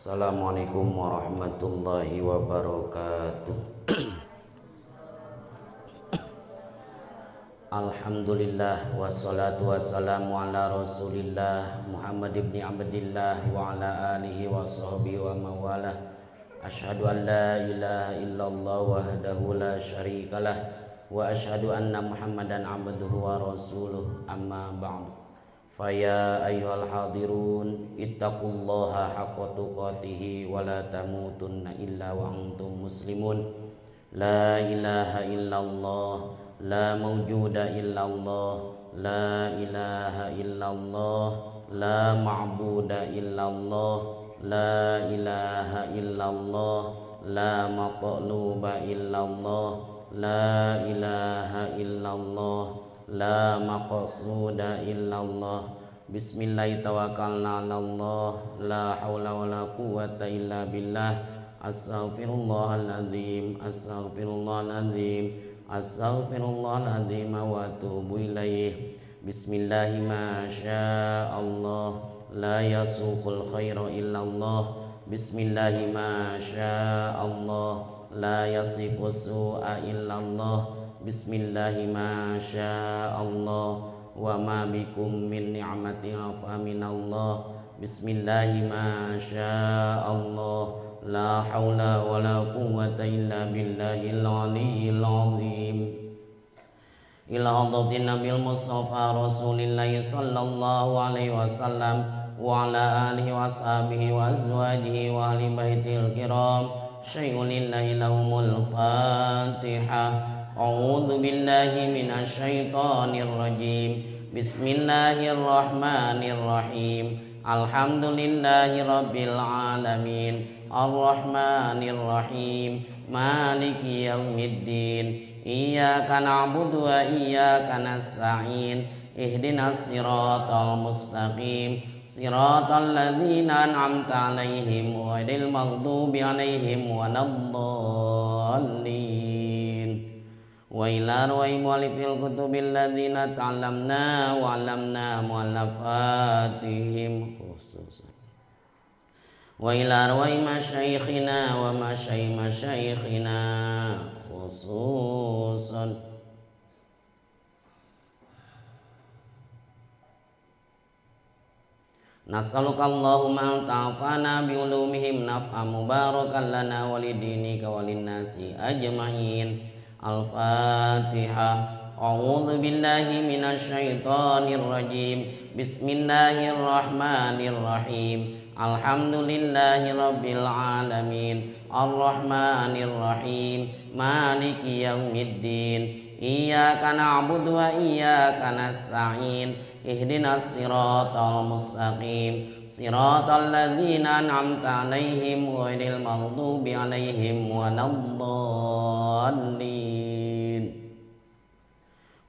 Assalamualaikum warahmatullahi wabarakatuh. Alhamdulillah wassalatu wassalamu ala Rasulillah Muhammad ibn Abdillah wa ala alihi wa sahbihi wa mawalah. Asyhadu an la ilaha illallah wahdahu la syarikalah wa asyhadu anna Muhammadan abduhu wa rasuluh. Amma ba'du. Faya ayyuhal hadirun ittaqullaha haqqa tuqatihi wa la tamutunna illa wa antum muslimun. La ilaha illallah, la mawjuda illallah, la ilaha illallah, la ma'buda illallah, la ilaha illallah, la matluba illallah, la ilaha illallah, la maqsuda illallah. Bismillah tawakkalna 'ala Allah, la haula wala quwwata illa billah. Astaghfirullahalazim, astaghfirullahalazim, astaghfirullahalazim wa atubu ilaih. Bismillah ma sya'allah, la yasuqul khaira illallah. Bismillah ma sya'allah, la yasifus su'a illallah. Bismillah ma sya'allah, wa ma bikum min ni'matin fa minallah. Bismillah ma sya'allah, la haula wa la quwwata illa billahil aliyyil azim. Ila hadratin Nabil Mustafa Rasulillah sallallahu alaihi wasallam wa ala alihi wa ashabihi wa azwajihi wa ahli baitil kiram. Syai'un lillahi lahumul Fatihah. A'udzu billahi minasyaitonir rajim. Bismillahirrahmanirrahim. Alhamdulillahi rabbil alamin. Arrahmanir rahim. Maliki yaumiddin. Iyyaka na'budu wa iyyaka nasta'in. Ihdinas siratal mustaqim. Siratal ladzina an'amta 'alaihim ghairil maghdubi 'alaihim waladdallin. Wa ila arwahi mu'allifil kutubil ladzina ta'allamna wa 'allamna mu'allafatihim khususan. Wa ila arwahi masyayikhina wa masyayikh masyayikhina khususan. Nas'aluka Allahumma an ta'afana bi ulumihim naf'an mubarakan lana wa lidinika wa linnasi ajma'in. Al-Fatihah. A'udzu billahi minasyaitonir rajim. Bismillahirrahmanirrahim. Alhamdulillahi rabbil alamin. Arrahmanir rahim. Maliki yaumiddin. Iyyaka na'budu wa iyyaka nasta'in. Ihdinas siratal mustaqim. Siratal ladzina an'amta 'alaihim ghairil maghdubi 'alaihim waladdallin.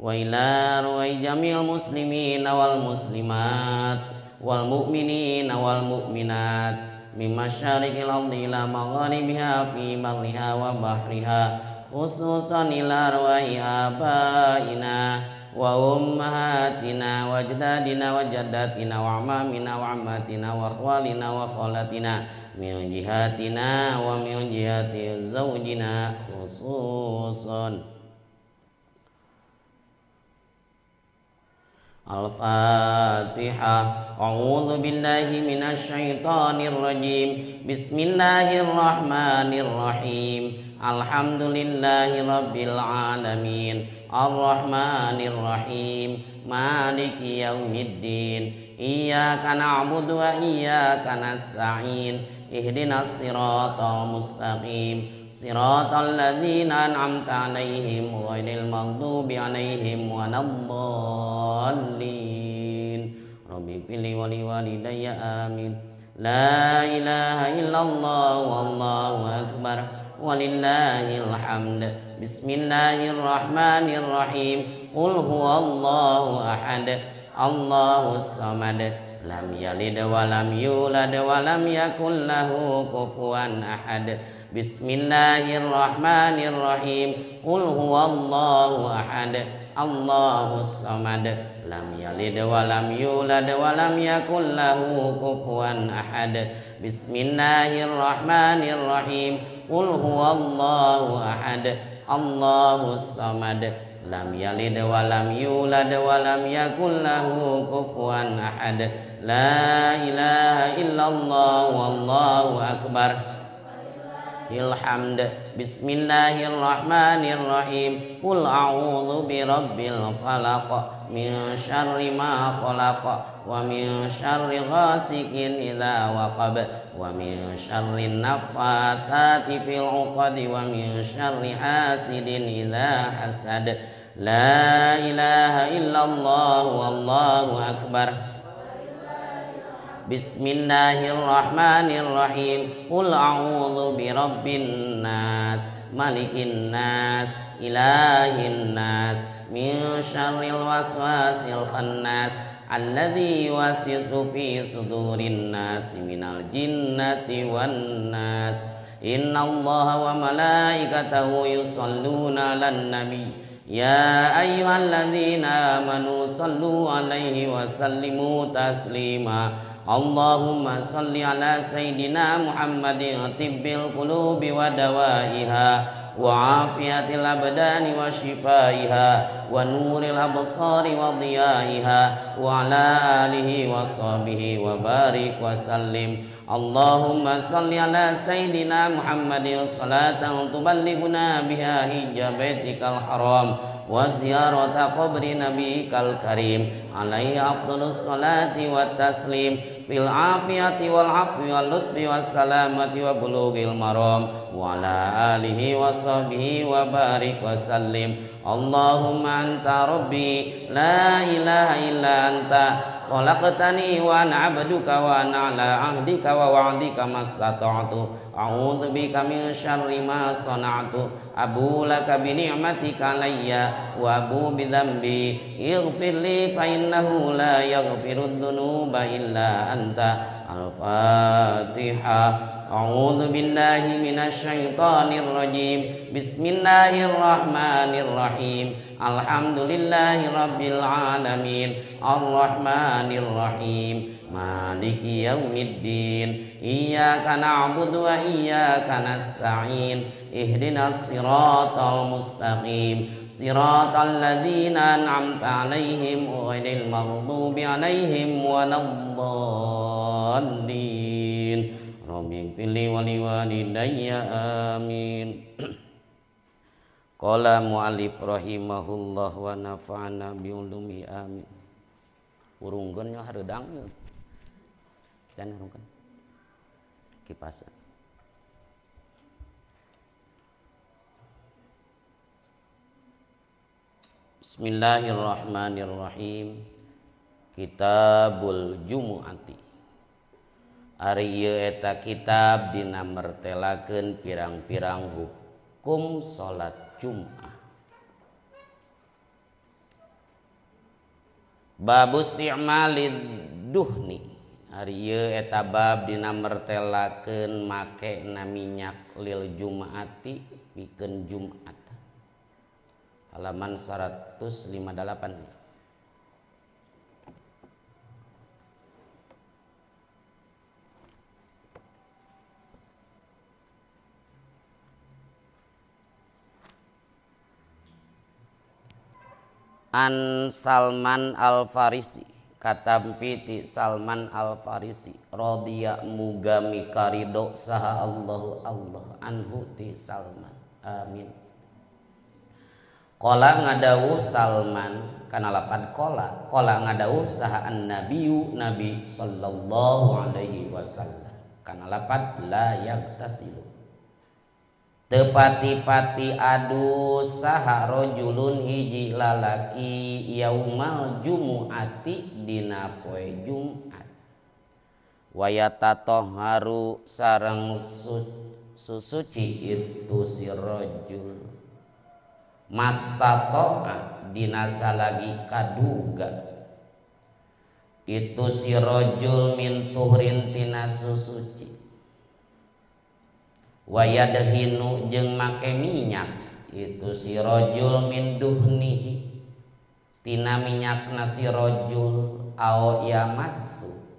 Wa ila arwahi jamil muslimin wal muslimat wal mu'minina wal mu'minat min masyariqil ardi ila magharibiha fi barriha wa bahriha, khususan ila arwahi abaina wa ummahatina wa ajdadina wa jaddatina wa amamina wa ammatina wa akhwalina wa khalatina min jihatina wa min jihati zawjina khususan. Al-Fatihah. A'udzu billahi minasyaitonir rajim. Bismillahirrahmanirrahim. Alhamdulillahi rabbil alamin. Arrahmanir rahim. Maliki yaumiddin. Iyyaka na'budu wa iyyaka nasta'in. Ihdinas siratal mustaqim. Siratal ladzina an'amta 'alaihim ghairil maghdubi 'alaihim waladdallin. Rabbi fili wa li walidayya amin. La ilaha illallah wallahu akbar walillahil hamd. Bismillahirrahmanirrahim. Qul huwallahu ahad, Allahus samad, lam yalid wa lam yulad wa lam yakul lahu kufuwan ahad. Bismillahirrahmanirrahim. Qul huwallahu ahad, Allahus samad, Lam yalid wa lam yulad wa lam yakul lahu kufuwan ahad. Bismillahirrahmanirrahim. Qul huwallahu ahad. Allahus samad. Lam yalid wa lam yulad wa lam yakul lahu kufuwan ahad. La ilaha illallah wallahu akbar. Ilhamd. Bismillahirrahmanirrahim. Qul a'udzu birabbil falaq min syarri ma khalaq wa min syarri ghasikin idza waqab wa min syarri naffatsati fil 'uqad wa min syarri hasidin idza hasad. La ilaha illallah wallahu akbar. Bismillahirrahmanirrahim. Qul a'udzu birabbin nas, malikin nas, ilahin nas, min syarril waswasil khannas, alladzi yuwaswisu fi sudurin nas minal jinnati wan nas. Innallaha wa malaikatahu yusholluna 'alan nabi. Ya ayyuhalladzina amanu sallu 'alaihi wa sallimu taslima. Allahumma salli ala sayyidina Muhammadin tibbil qulubi wa dawaiha wa afiyatil abdani wa shifaiha wa nuril absari wa diyaiha wa ala alihi wa sahbihi wa barik wa sallim. Allahumma salli ala sayyidina Muhammadin salatan tuballighuna biha hijja baitikal haram wa ziyarata qabri nabiyikal karim alaihi afdhalus salati wa taslim fil afiyati wal afwi wal lutfi was salamati wa bulughil maram wa ala alihi wa sahbihi wa barik wa sallim. Allahumma anta rabbi la ilaha illa anta khalaqtani wa ana 'abduka wa ana 'ala 'ahdika wa wa'dika mastata'tu. A'udzu bika min syarri ma sana'tu. Abu laka bi ni'matika alayya wa abu bi dzambi. Ighfir li fa innahu la yaghfiru dzunuba illa anta. Al-Fatihah. A'udzu billahi minasy syaithanir rajim. Bismillahirrahmanirrahim. Alhamdulillahi rabbil alamin. Arrahmanir rahim. Maliki yaumiddin. Iyyaka na'budu wa iyyaka nasta'in. Ihdinas siratal mustaqim. Siratal ladzina an'amta 'alaihim ghairil maghdubi 'alaihim waladdallin. Rabbighfirli wa liwalidayya amin. Qala mu'allif rahimahullah wa nafa'ana bi ulumihi amin. Urungkeun nya hareudang nya. Can urungkeun. Kipas. Bismillahirrahmanirrahim. Kitabul Jumu'ati. Ari ieu eta kitab dina mertelakeun pirang-pirang hukum salat Jumat. Bab isti'malid duhni. Ari ieu eta bab dina mertelakeun make na minyak lil Jum'ati pikeun Jumat. Halaman 158. An Salman Al-Farisi, katampi ti Salman Al-Farisi radhiya muga mikarido saha Allahu Allah anhu ti Salman. Amin. Qala ngadawuh Salman kana lapan qala, qala ngadawuh saha an-nabiyyu nabi sallallahu alaihi wasallam kana lapan la yagtasilu. Tepati-pati adu saha rajulun hiji lalaki yaumal jumu'ati dina poe Jumat. Wayatatoharu sareng susuci itu si rajul. Mastato'a dina salagi kaduga. Itu si rajul min tuhrin tina susuci. Wayadhinu jeung make minyak itu si rajul min duhnihi. tina minyak nasi rojul au yamassu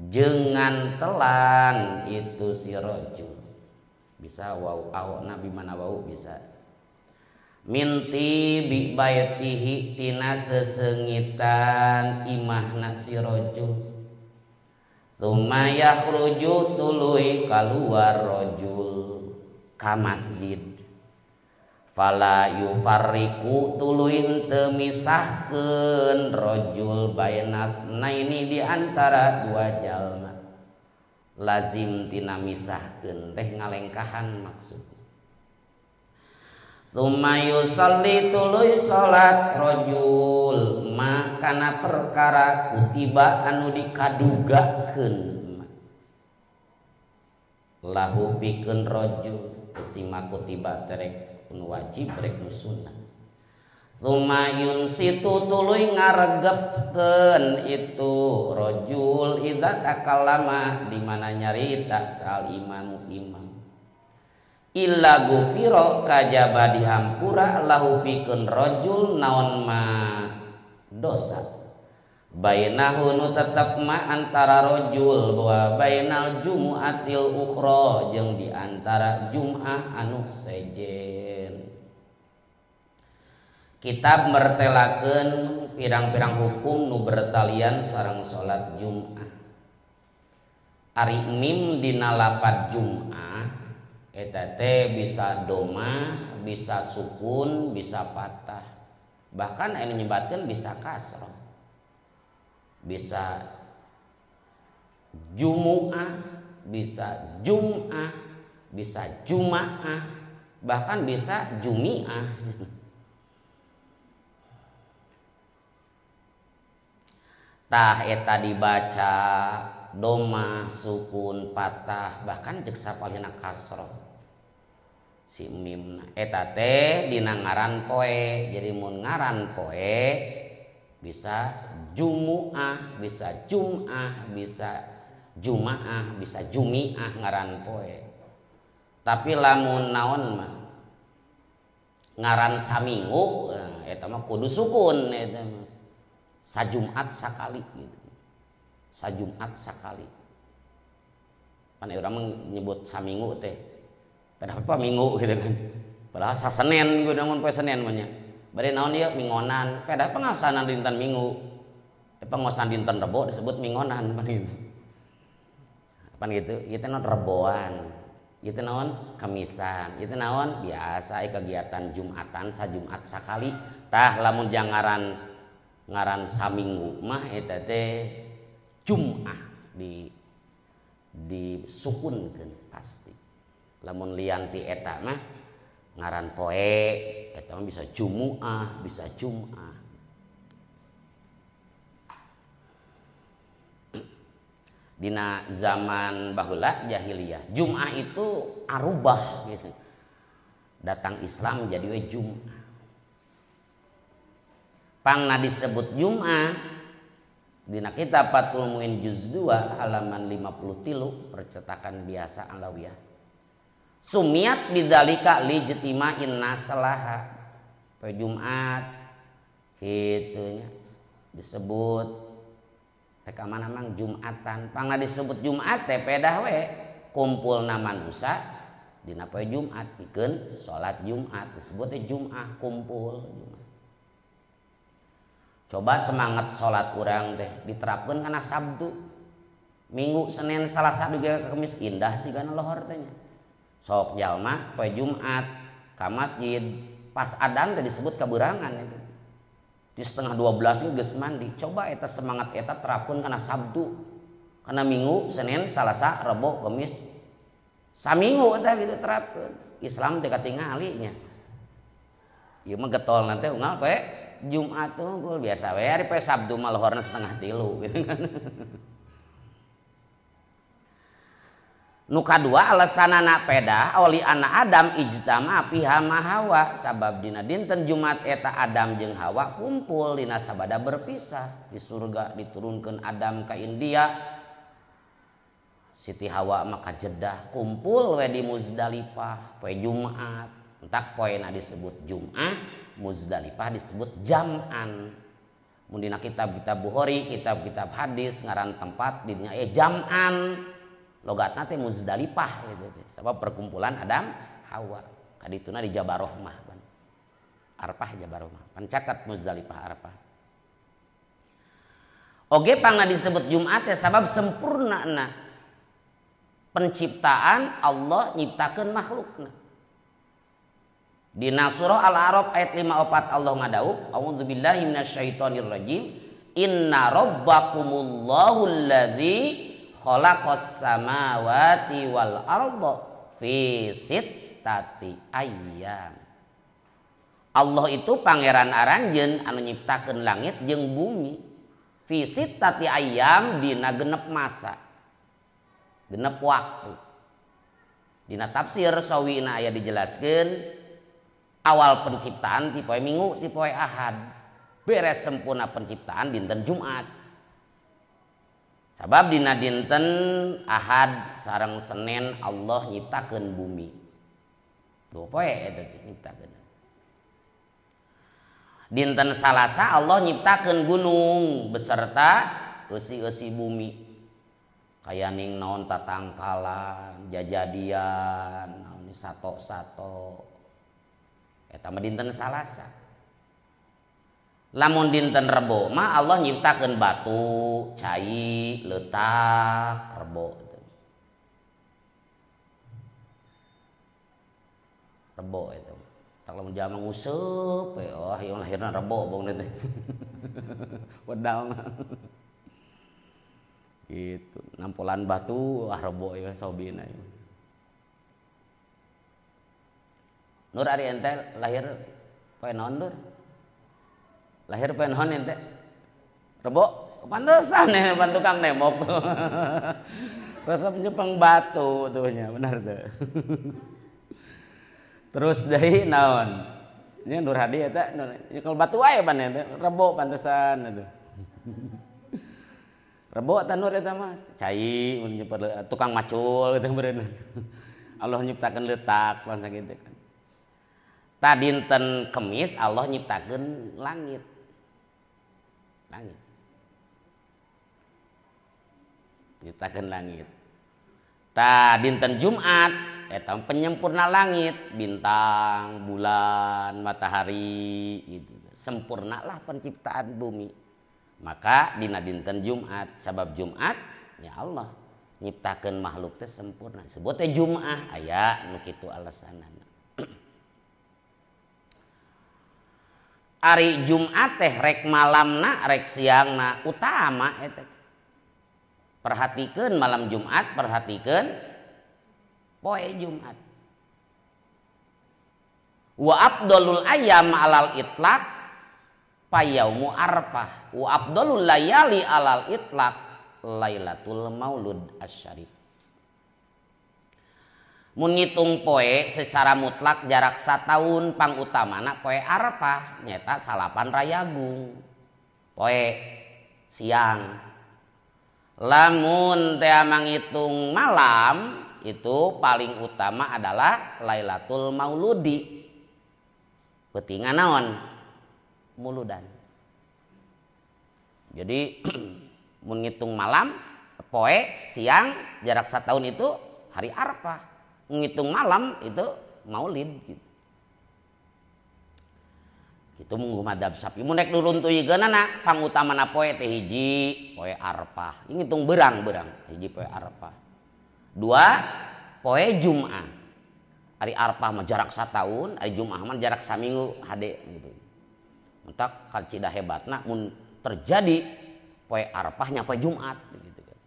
jangan telan itu si rojul. Bisa wau au nabi mana wau bisa minti bi baitihi tina sesengitan imahna si rojul. Tsumma yakhruju tuluy kaluar rojul ka masjid. Fala yufarriqu tuluy teu misahkeun rojul bainasnaini di antara dua jalma. Lazim tina misahkeun teh ngalengkahan maksud. Tsumma yusalli tuluy salat rojul ma kana perkara kutiba anu dikadugakeun lahu pikeun rojul sima kutiba terek nu wajib rek nu sunnah. Tsumma yunsitu tuluy ngaregepkeun itu rojul idza takallama di mana nyarita sal imamu imam. Illa gufiro kajaba dihampura lahu pikeun rojul naon ma dosa bainahu nu tetep ma antara rojul wa bainal jumu'atil ukhra jeung di antara jum'ah anu sejen. Kitab mertelakeun pirang-pirang hukum nu bertalian sareng salat Jum'ah. Ari mim dina lapad Jum'ah eta teh bisa doma, bisa sukun, bisa patah. Bahkan anu nyebatkeun bisa kasroh. Bisa jumu'ah, bisa jum'ah, bisa juma'ah, bahkan bisa jumi'ah. Tah eta dibaca doma, sukun, patah, bahkan jeung sapalihna kasroh. Si mimna eta teh dina ngaran poe. Jadi mun ngaran poe bisa jumu'ah, bisa jum'ah, bisa jumaah, bisa jumi'ah ngaran poe. Tapi lamun naon mah ngaran saminggu eta mah kudu sukun eta mah. Sajumat sakali gitu. Sajumat sakali. Pan urang mah nyebut saminggu teh. Padahal apa minggu gitu kan. Padahal sasenin gue namun poe Senin mah nya. Bari naon ieu mingonan. Padahal pengasanan dinten Minggu. Pengasanan dinten Rebo disebut mingonan pan gitu. Pan gitu, ieu teh naon Reboan. Ieu teh naon Kamisan. Ieu teh naon biasa kegiatan Jumatan sajumat sakali. Tah lamun jangaran ngaran saminggu mah eta teh Jum'ah di disukunkeun pasti. Lamun lian ti eta mah ngaran poe eta mah bisa jumu'ah, bisa jum'ah. Dina zaman baheula jahiliyah, Jum'ah itu arubah gitu. Datang Islam jadi we Jum'ah. Pangna disebut Jum'ah dina kitab Fathul Muin juz 2 halaman 53 percetakan biasa Alawiyah. Sumiat bidzalika lijtima'in naslaha. Poe Jumat kitu nya disebut rek mana mang Jumatan. Pangna disebut Jumat teh pedah we kumpulna manusa dina poe Jumat pikeun salat Jumat disebut teh Jum'ah kumpul Jumat. Coba semangat salat urang teh diterapkeun kana Sabtu, Minggu, Senin, Salasa juga Kamis indah sih kana lohor teh nya. Sok jalma poe Jumat ka masjid pas adan teh disebut kaberangan itu. Di 11:30 geus mandi. Coba eta semangat eta terapkeun kana Sabtu, kana Minggu, Senin, Salasa, Rebo, Kamis. Saminggu eta gitu terapkeun. Islam teh katingali nya. Ieu mah getol nanti unggal poe Jumat unggul biasa we ari poe Sabtu mah lohorna 2:30 gitu kan. Nu kadua alasanana pedah oli anak Adam ijtama fiha ma Hawa sabab dina dinten Jumat eta Adam jeung Hawa kumpul dina sabada berpisah di surga diturunkeun Adam ka India Siti Hawa maka Jeddah kumpul we di Muzdalifah poe Jumat. Entak poena disebut Jum'ah, Muzdalifah disebut Jam'an. Mun dina kitab-kitab Bukhari, kitab-kitab hadis ngaran tempat di dinya aya Jam'an. Logatna teh Muzdalifah gitu. Sabab perkumpulan Adam Hawa. Kadituna di Jabaroh mah. Arfah Jabaroh mah. Pancakat Muzdalifah Arfah. Oge pangna disebut Jumat teh sabab sempurnana penciptaan Allah nyiptakeun makhlukna. Dina surah Al-A'raf ayat 54 Allah ngadawuh, a'udzubillahi minasyaitonir rajim, inna rabbakumullahu alladzi khalaqas samawati wal arda fi sittati ayyam. Allah itu pangeran aranjeun anu nyiptakeun langit jeung bumi. Fi sittati ayyam dina genep masa. Genep waktu. Dina tafsir sawina aya dijelaskeun awal penciptaan ti poe Minggu ti poe Ahad. Beres sempurna penciptaan dinten Jumat. Sabab dina dinten Ahad sareng Senin Allah nyiptakeun bumi. Dua poe eta nyiptakeun. Dinten Salasa Allah nyiptakeun gunung beserta eusi-eusi bumi. Kaya ning naon tatangkalan, jajadian, naon sato-sato. Eta mah dinten Salasa. Lamun dinten Rebo mah Allah nyiptakeun batu, cai, leutak, rebo. Rebo itu. Tak lamun jalma nguseup we, oh ieu lahirna rebo bong teh. Wedal. Gitu, nampolan batu ah rebo ieu sobina ieu. Nur ari ente lahir poe naon Nur? Lahir poe naon ente? Rebo? Pantesan nih pan tukang nemok. Resep nyepeng batu tuh nya, benar tuh. Terus deui naon? Nya Nur Hadi eta nyekel batu wae pan ente, rebo pantesan atuh. Rebo eta Nur eta mah cai mun nyeper tukang macul gitu meureun. Allah nyiptakeun leutak bangsa kitu kan. Ta dinten Kemis Allah nyiptakeun langit. Langit. Nyiptakeun langit. Ta dinten Jumat eta penyempurna langit, bintang, bulan, matahari gitu. Sempurnalah penciptaan bumi. Maka dina dinten Jumat, sabab Jumat ya Allah nyiptakeun makhluk teh sempurna. Sebut teh Jumat aya nu kitu alasanana. Ari Jumat teh rek malamna rek siangna utama eta. Perhatikeun malam Jumat, perhatikeun poe Jumat. Wa afdalul ayyam alal itlaq payaumu arfah wa afdalul layali alal itlaq lailatul maulud asyarif. Mun ngitung poe secara mutlak jarak sataun pangutamana poe Arafah nyata salapan Rayagung poe siang. Lamun teh manghitung malam itu paling utama adalah Lailatul Mauludi. Peutingan naon? Muludan. Jadi mun ngitung malam poe siang jarak setahun itu hari Arafah. Ngitung malam itu maulid gitu. Itu mungguh madhab Syafi'i. Mun rek nuruntuykeunana pangutamana poe teh hiji poe Arafah. Ngitung berang-berang hiji poe Arafah. Dua poe Jum'ah. Hari Arafah mah jarak sataun, hari Jum'ah mah jarak saminggu hade gitu. Mentak kacida hebatna mun terjadi poe Arafah nya poe Jumat gitu kan.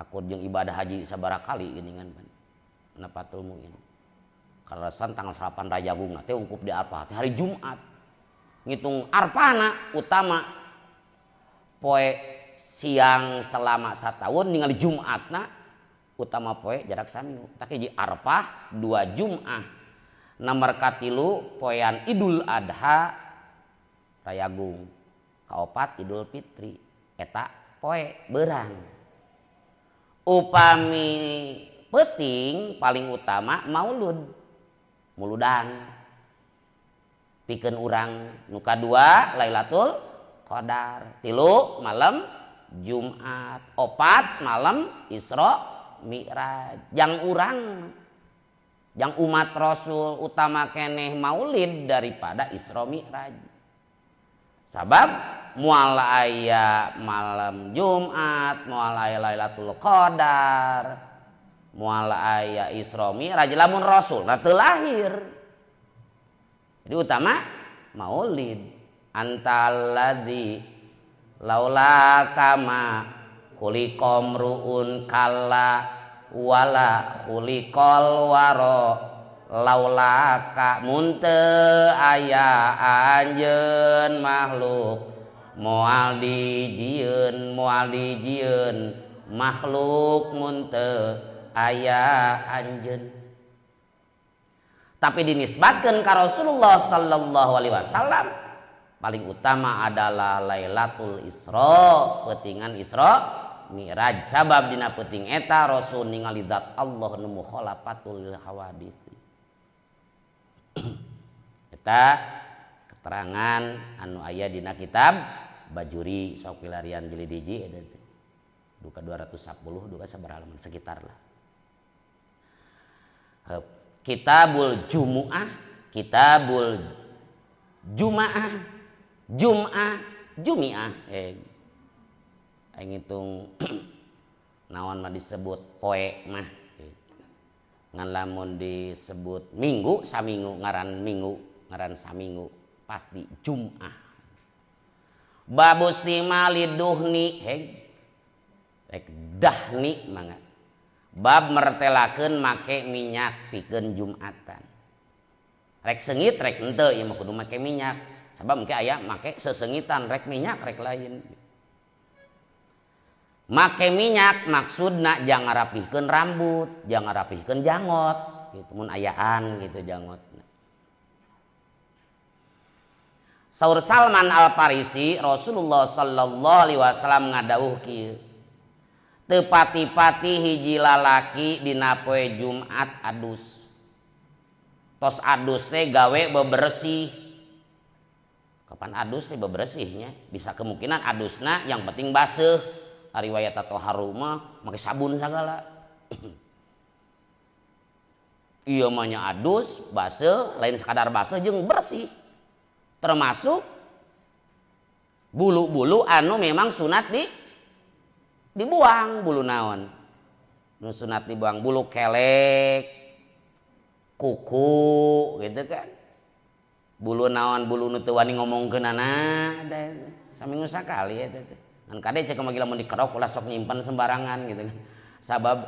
Akur jeung ibadah haji sabaraha kali geuningan pan. Napatul muin. Kaleresan tanggal 8 Rajagung teh ungkup di Arafah teh hari Jumat. Ngitung Arafahna utama poe siang selama satahun ningali Jumatna utama poe jarak saminggu. Tak hiji Arafah, dua Jum'ah. Nomor katilu poean Idul Adha Rayagung. Kaopat Idul Fitri eta poe berang. Upami peuting paling utama maulud. Muludan pikeun urang nu kadua Lailatul Qadar, tilu malam Jumat, opat malam Isra Mi'raj. Jang urang jang umat Rasul utama keneh maulid daripada Isra Mi'raj. Sabab moal aya malam Jumat, moal aya Lailatul Qadar, moal aya Isra Mi'raj lamun Rasul na teu lahir. Jadi utama maulid. Antalladzi laula kama khuliqam ruun kalla wala khuliqal waro laulaka munte aya anjeun makhluk moal dijieun makhluk munte aya anjeun. Tapi dinisbatkeun ka Rasulullah sallallahu alaihi wasallam paling utama adalah Lailatul Isra, peutingan Isra Mi'raj. Sabab dina peuting eta Rasul ningali zat Allah nu mukhalafatul hawadits. Eta keterangan anu aya dina kitab Bajuri sok pilarian jilid hiji eta teh. Duka 210 duka sabaraha halaman sekitar lah. Kitabul Jumu'ah, Kitabul Jumaah, Jum'ah, Jumi'ah. Aing ngitung naon mah disebut poe mah gitu. Ngan lamun disebut minggu saminggu ngaran minggu ngaran saminggu pasti Jum'ah. Babus timaliduhni heg rek dahni mangga. Bab mertelakeun make minyak pikeun Jumatan. Rek seungit rek henteu ieu mah kudu make minyak. Sabab engke aya make sesengitan rek minyak rek lain. Make minyak maksudna jangan rapihkeun rambut, jangan rapihkeun janggot gitu mun ayaan gitu janggotna. Saur Salman Al-Farisi Rasulullah sallallahu alaihi wasallam ngadawuh kieu. Teu pati-pati hiji lalaki dina poe Jumat adus. Tos adus teh gawe bebersih. Kapan adus teh bebersihnya? Bisa kemungkinan adusna yang penting baseuh. Riwayat atau haruma make sabun segala. Ieu mah nya adus baseuh, lain sekadar baseuh jeung bersih. Termasuk bulu-bulu anu memang sunat dibuang. Bulu naon? Nu sunat dibuang bulu kelek, kuku gitu kan. Bulu naon, bulu nu teu wani ngomongkeunana saminggu sakali eta teh. Ngan kade cek mah lamun dikerok ulah sok nyimpen sembarangan gitu kan. Sabab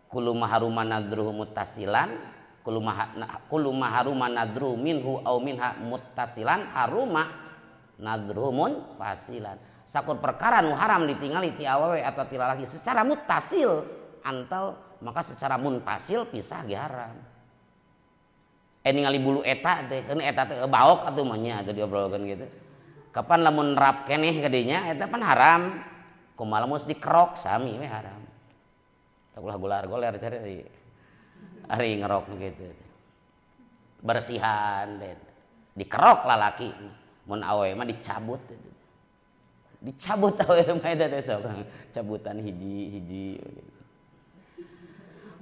kullu maharuma nadruhu muttasilan, kullu maharuma nadru minhu au minha muttasilan haruma nadruhu munfasilan. Sakur perkara nu haram ditingali ti awewe atau ti lalaki secara muttasil antal maka secara munfasil pisah ge haram. Ningali bulu eta teh, keun eta teh baok atuh mah nya atuh diobrolkeun gitu. Kapan lamun rap keneh kadinya eta pan haram. Kumaha lamun dikerok sami we haram. Tah ulah golar-goler cari ari ngerok gitu. Bersihan teh. Dikerok lalaki, mun awewe mah dicabut. Dicabut awewe mah eta teh sok. Cabutan hiji-hiji gitu.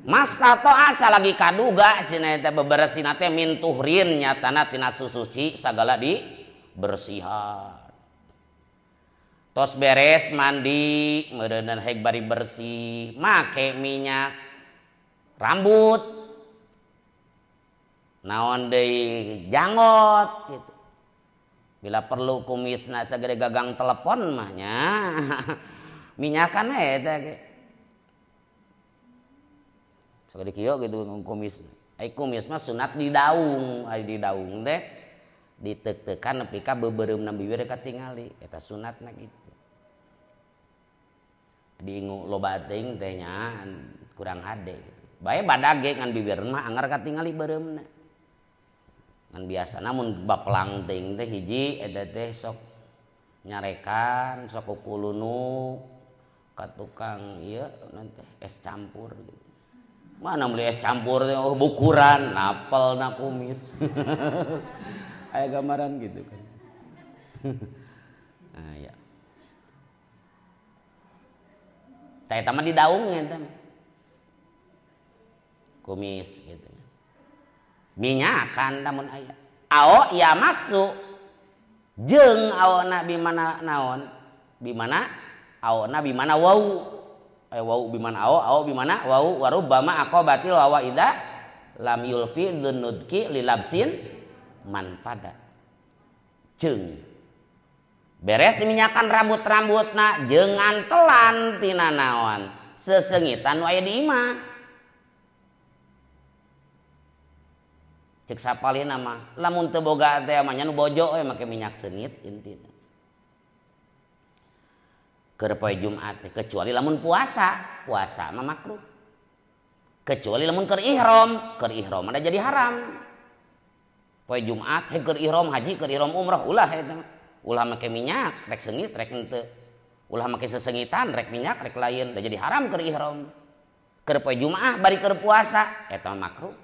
Mas tato asa lagi kaduga cenah eta bebersihna teh mintuhrin nyatana tina susuci sagala di bersihan. Tos beres mandi meureunna heg bari bersih, make minyak rambut, naon deui janggot gitu. Bila perlu kumisna sagede gagang telepon mah nya. Minyakan we eta ge. Sagede kieu gitu kumis. Ai kumis mah sunat di daung, ai di daung teh ditek-tekan nepi ka beubereumna bibir katingali eta sunatna gitu. Diingu loba teuing teh nya kurang hade gitu. Bae badag ge ngan bibir mah anggar katingali beureumna. Ngan biasana mun bapelang teuing teh hiji eta teh sok nyarekan, sok kukulunuk ka tukang ieu naon teh es campur gitu. Mana beli es campur oh bukuran napel na kumis. Aya gambaran gitu kan. Nah, ya. Tah eta mah di daungnya eta. Kumis gitu. Minyakan lamun aya. Ao ya masuk jeung aona bimana naon? Bimana aona bimana wau. Wau bimana ao, ao bimana wau warubbama aqabatil wawa idza lam yulfi dzunudki lilabsin manpada. Jeung beres diminyakan rambut-rambutna jeung ngantelan tina naon? Sesengitan nu aya di imah. Cek sapalina mah lamun teu boga teh mah nya nu bojo we make minyak seungit intina. Keur poe Jumat kecuali lamun puasa, puasa mah makruh. Kecuali lamun keur ihram mah jadi haram. Poe Jumat heuh keur ihram haji, keur ihram umrah ulah eta. Ulah make minyak, rek seungit rek henteu. Ulah make sesengitan rek minyak rek lain, da jadi haram keur ihram. Keur poe Jumat bari keur puasa eta mah makruh.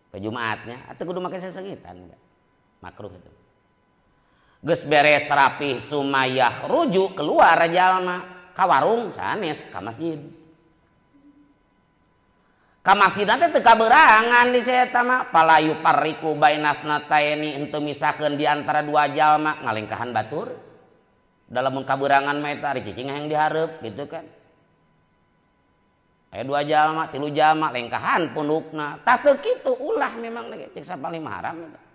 Poe Jumatnya atuh kudu make sesengitan makruh itu. Geus beres rapih sumayah rujuk keluar jalma ka warung sanes ka masjid. Ka masjid teh teu kaberangan di eta mah palayu pariku bainasnataini henteu misahkeun di antara dua jalma ngalengkahan batur. Da lamun kaberangan mah eta ari cicing hayang dihareup gitu kan. Aya dua jalma, tilu jalma lengkahan pundukna. Tah teu kitu ulah memang cek sapalih mah haram eta.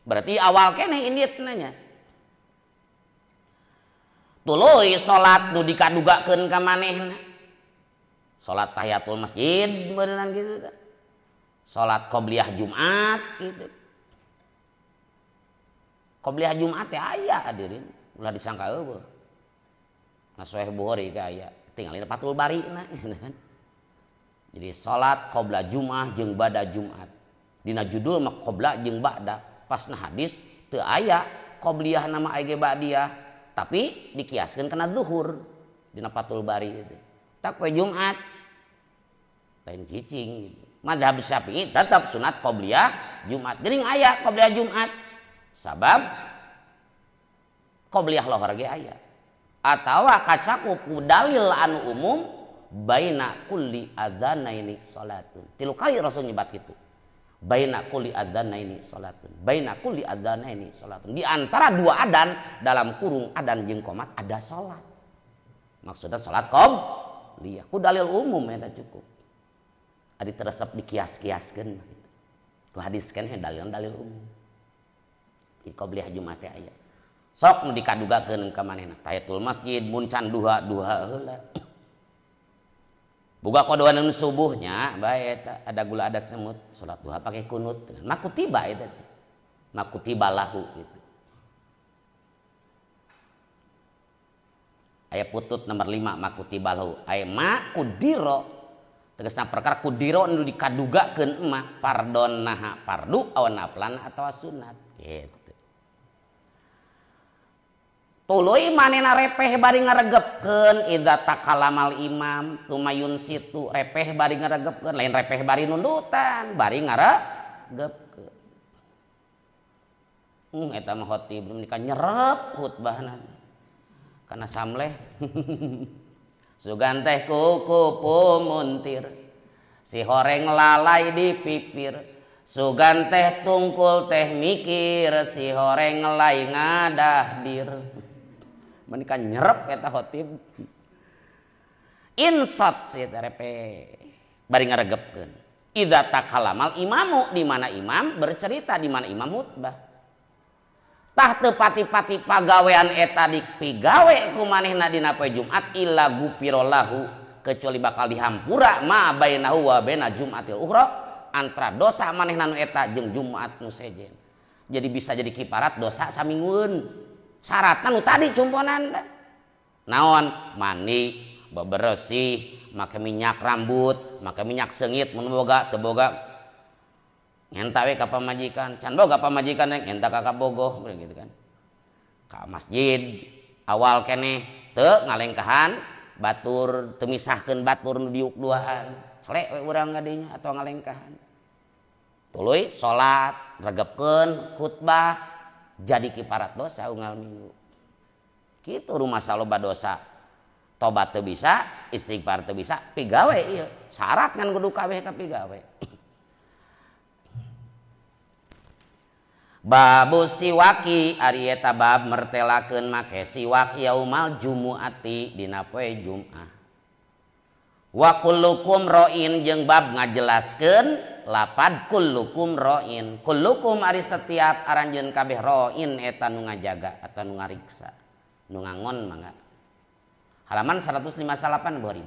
Berarti awal keneh inditna nya. Tuluy salat nu dikadugakeun ka manehna. Salat tahiyatul masjid beuneunan kitu teh. Salat qobliyah Jumat kitu. Qobliyah Jumat teh aya hadirin, ulah disangka eueuh. Nah Sahih Bukhari ge aya, tingalina Fathul Bari na gitu kan. Jadi salat qobla Jumat jeung bada Jumat. Dina judul mah qobla jeung ba'da. Pasna hadis teu aya qobliyah nama aya ge ba'diyah, tapi dikiaskeun kana zuhur dina Fathul Bari itu. Tak poe Jumat lain cicing gitu. Mazhab Syafi'i tetap sunat qobliyah Jumat. Geuning aya qobliyah Jumat. Sabab qobliyah lohor ge aya. Atawa kacakup ku dalil anu umum baina kulli adzanaini salatun. Tilu kali Rasul nyebat kitu. Baina kulli adzanaini salatun. Baina kulli adzanaini salatun. Di antara dua adan dalam kurung adan jeung qomat ada salat. Maksudnya salat qobliyah. Ku dalil umum eta cukup. Adi teresep dikias-kiaskeun gitu. Ku hadis keneh dalil-dalil umum. Di qobliyah Jumat teh aya. Sok nu dikadugakeun ka manehna tahiyatul masjid mun can duha duha heula. Boga kodoan subuhnya bae eta ada gula ada semut salat duha pakai kunut makutiba eta teh. Makutiba lahu gitu. Aya putut nomor 5 makutiba lahu. Aya makudiro tegasna perkara kudiro nu dikadugakeun mah pardon naha pardu awan naflan atawa sunat gitu. Tuluy manehna repeh bari ngaregepkeun idza takalamal imam sumayun situ repeh bari ngaregepkeun lain repeh bari nundutan bari ngaregepkeun. Eta mah khotib menika nyerep khutbahna kana samleh. Sugan teh kuku pumuntir si horeng lalai di pipir sugan teh tungkul teh mikir si horeng lai ngadahdir. Menika nyerep eta khotib. Insat si repe bari ngaregepkeun. Idza takalamal imamu di mana imam bercerita di mana imam khutbah. Tah teu pati-pati pagawean eta dipigawe ku manehna dina poe Jumat illa gufirallahu kecuali bakal dihampura ma bainahu wa baina Jumatil ukhra antara dosa manehna nu eta jeung Jumat nu sejen. Jadi bisa jadi kiparat dosa saminggueun. Syaratna nu tadi cumponan naon mandi bebersih make minyak rambut make minyak seungit mun boga teu boga ngenta we ka pamajikan can boga pamajikan ngenta ka kabogoh gitu kan ka masjid awal keneh teu ngalengkahan Batur teu misahkeun batur nu diuk duaan. Celek we urang ngadinya atau ngalengkahan. Tuluy salat, regepkeun khutbah jadi kiparat dosa unggal minggu. Kitu rumah saloba dosa. Tobat teu bisa, istighfar teu bisa, pigawe ieu. Syarat kan kudu kabeh ka pigawe. Babu siwaki ari eta bab mertelakeun make siwak yaumal jumuati dina poe Jumat. Wa kullukum ra'in jeung bab ngajelaskeun lapad kullukum ra'in. Kullukum ari setiap aranjeun kabeh ra'in eta nu ngajaga atau nu ngariksa, nu ngangon mangga. Halaman 158 Bukhari.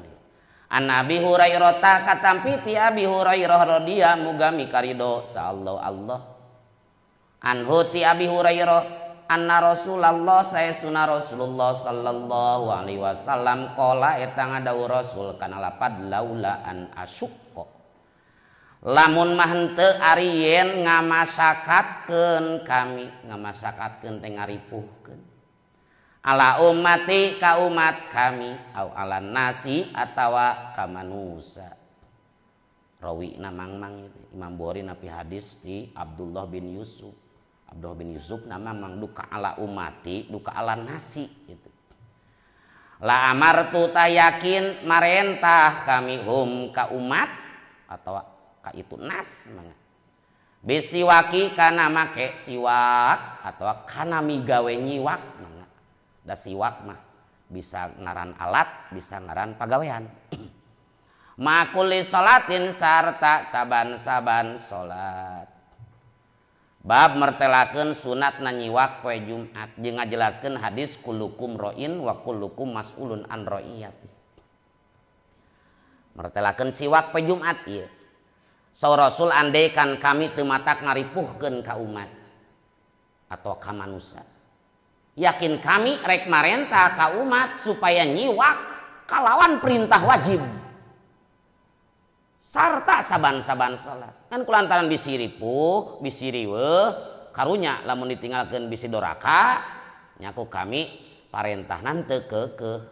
An Abi Hurairah katampi ti Abi Hurairah radhiyallahu muga mikarido sallallahu Allah. Anhu ti Abi Hurairah anna Rasulullah saesuna Rasulullah sallallahu alaihi wasallam qala eta ngadawuh Rasul kana lapad laula an asyqa. Lamun mah henteu ari yen ngamasakatkeun kami, ngamasakatkeun teh ngaripuhkeun. Ala ummati ka umat kami au ala nasi atawa ka manusa. Rawina mangmang itu Imam Bukhari napi hadis di Abdullah bin Yusuf. Abdullah bin Yusuf nama mang duka ala umati, duka ala nasi gitu. La amartu tayakin marentah kami hum ka umat atau ka itu nas mangga. Bisiwaki kana make siwak atau kana migawe nyiwak mangga. Da siwak mah bisa ngaran alat, bisa ngaran pagawean. Makuli salatin sarta saban-saban salat. Bab mertelakeun sunat nanyiwak poe Jumat jeung ngajelaskeun hadis kullukum ra'in wa kullukum mas'ulun an ra'iyati. Mertelakeun siwak poe Jumat ieu. Saur Rasul andaikan kami teu matak ngaripuhkeun ka umat atau ka manusa. Yakin kami rek marentah ka umat supaya nyiwak kalawan perintah wajib. Sarta saban-saban salat. Kan kulantaran bisi ripuh, bisi riweuh, karunya lamun ditinggalkeun bisi doraka, nyaku kami parentahna teu keukeuh.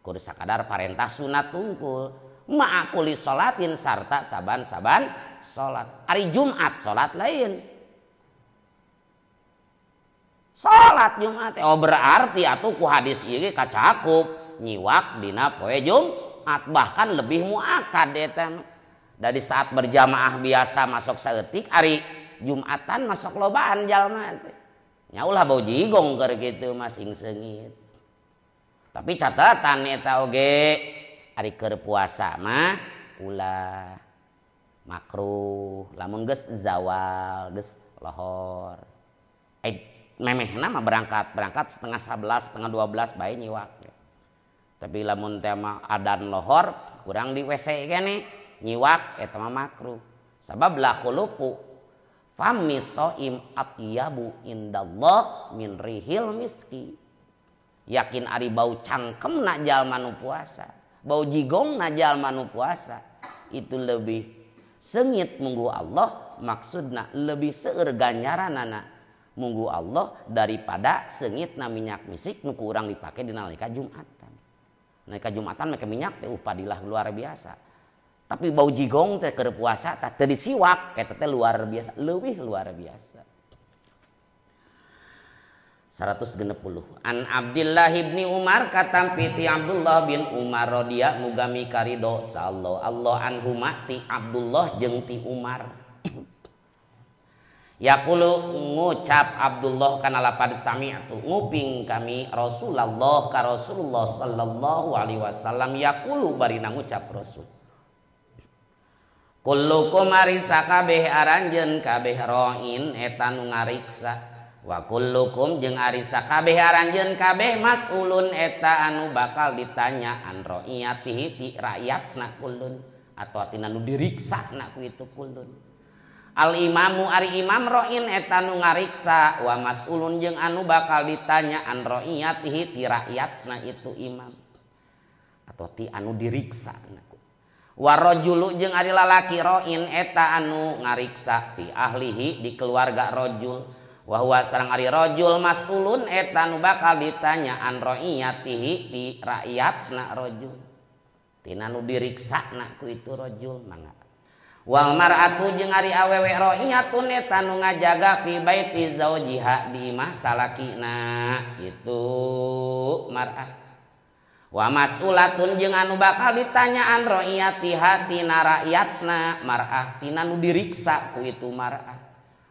Kudu sakadar parentah sunat tungkul. Ma'akuli salatin sarta saban-saban salat. Ari Jumat salat lain. Salat Jumat oh berarti atuh ku hadis ieu kacakup nyiwak dina poe Jumat bahkan lebih muakad eta. Dari saat berjamaah biasa masuk saeutik ari Jumatan masuk lobaan jalma teh. Nya ulah bau jigong keur kitu mah sing seungit. Tapi catatan eta oge ari keur puasa mah ulah makruh lamun geus zawal geus lohor. Memehna mah berangkat 10:30 11:30 bae nyiwak. Tapi lamun teh mah adan lohor kurang di WC kene nyiwak eta mah makruh. Sabab la khulufu fami shaim atyabu indallah min rihil miski. Yakin ari bau cangkemna jalma nu puasa, bau jigongna jalma nu puasa itu lebih sengit munggu Allah, maksudna lebih seueur ganjaranana munggu Allah daripada sengitna minyak misik nu ku urang dipake dina nalika Jumatan. Nalika Jumatan make minyak teh padilah luar biasa. Tapi bau jigong teh keur puasa tah teu disiwak eta teh luar biasa, leuwih luar biasa. 160. An Abdullah bin Umar katampi ti Abdullah bin Umar radhiyallahu muga mikarido sallallahu Allah anhuma ti Abdullah jeung ti Umar. Yaqulu ngucap Abdullah kana lapad sami'tu nguping kami Rasulullah ka Rasulullah sallallahu alaihi wasallam yaqulu barina ngucap Rasul. Kullukum ari sakabeh aranjeun kabeh ra'in eta nu ngariksa wa kullukum jeung ari sakabeh aranjeun kabeh mas'ulun eta anu bakal ditanya an ra'iyatihi ti rakyatna kullun atau tina nu diriksana ku itu kullun. Al imamu ari imam ra'in eta nu ngariksa wa mas'ulun jeung anu bakal ditanya an ra'iyatihi ti rakyatna itu imam atau ti anu diriksana. Warajulu jeung ari lalaki ra'in eta anu ngariksa fi ahlihi di keluarga rajul Wa huwa sareng ari rajul mas'ulun eta nu bakal ditanya an ra'iyatihi ti rakyatna rajul. Tina nu diriksana ku itu rajul mangga. Wal mar'atu jeung ari awewe ra'iyatun eta nu ngajaga fi baiti zaujiha di imah salakina itu mar'ah. Wa mas'ulatun jeung anu bakal ditanyaan ra'iyatiha tina rakyatna mar'ah tina nu diriksa ku itu mar'ah.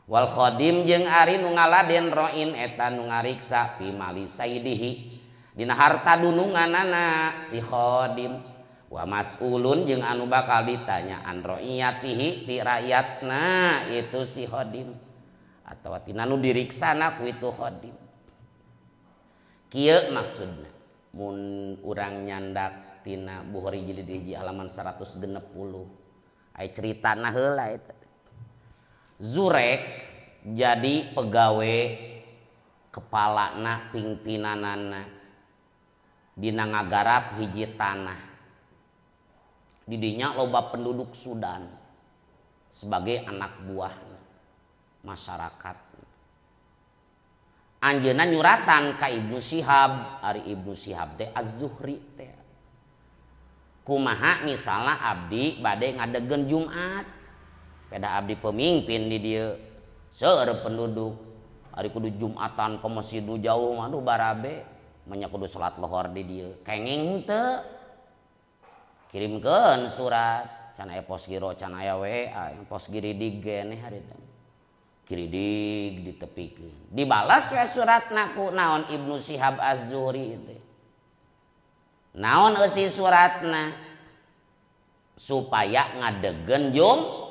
Wal khadim jeung ari nu ngaladen ra'in eta nu ngariksa fi mali saidihi dina harta dununganana si khadim. Wa mas'ulun jeung anu bakal ditanya an ra'iyatihi ti rakyatna itu si khadim atawa tina nu diriksana ku itu khadim. Kieu maksudna mun urang nyandak tina Bukhari jilid 1 halaman 160 ai caritana heula eta. Zurek jadi pegawai kepalana pimpinanana dina ngagarap hiji tanah. Didinya loba penduduk Sudan sebagai anak buah masyarakat. Anjeunna nyuratan ka Ibnu Syihab, ari Ibnu Syihab teh Az-Zuhri teh. Kumaha misalna abdi bade ngadegen Jumat. Peda abdi pemimpin di dieu seueur penduduk ari kudu Jumatan ke masjid nu jauh mah aduh barabe manya kudu salat lohor di dieu kenging teu kirimkeun surat can aya pos giro can aya WA pos giridig geneh harita giridig ditepikeun dibalas we suratna ku naon Ibnu Syihab Az-Zuhri teh naon eusi suratna supaya ngadegen Jumat.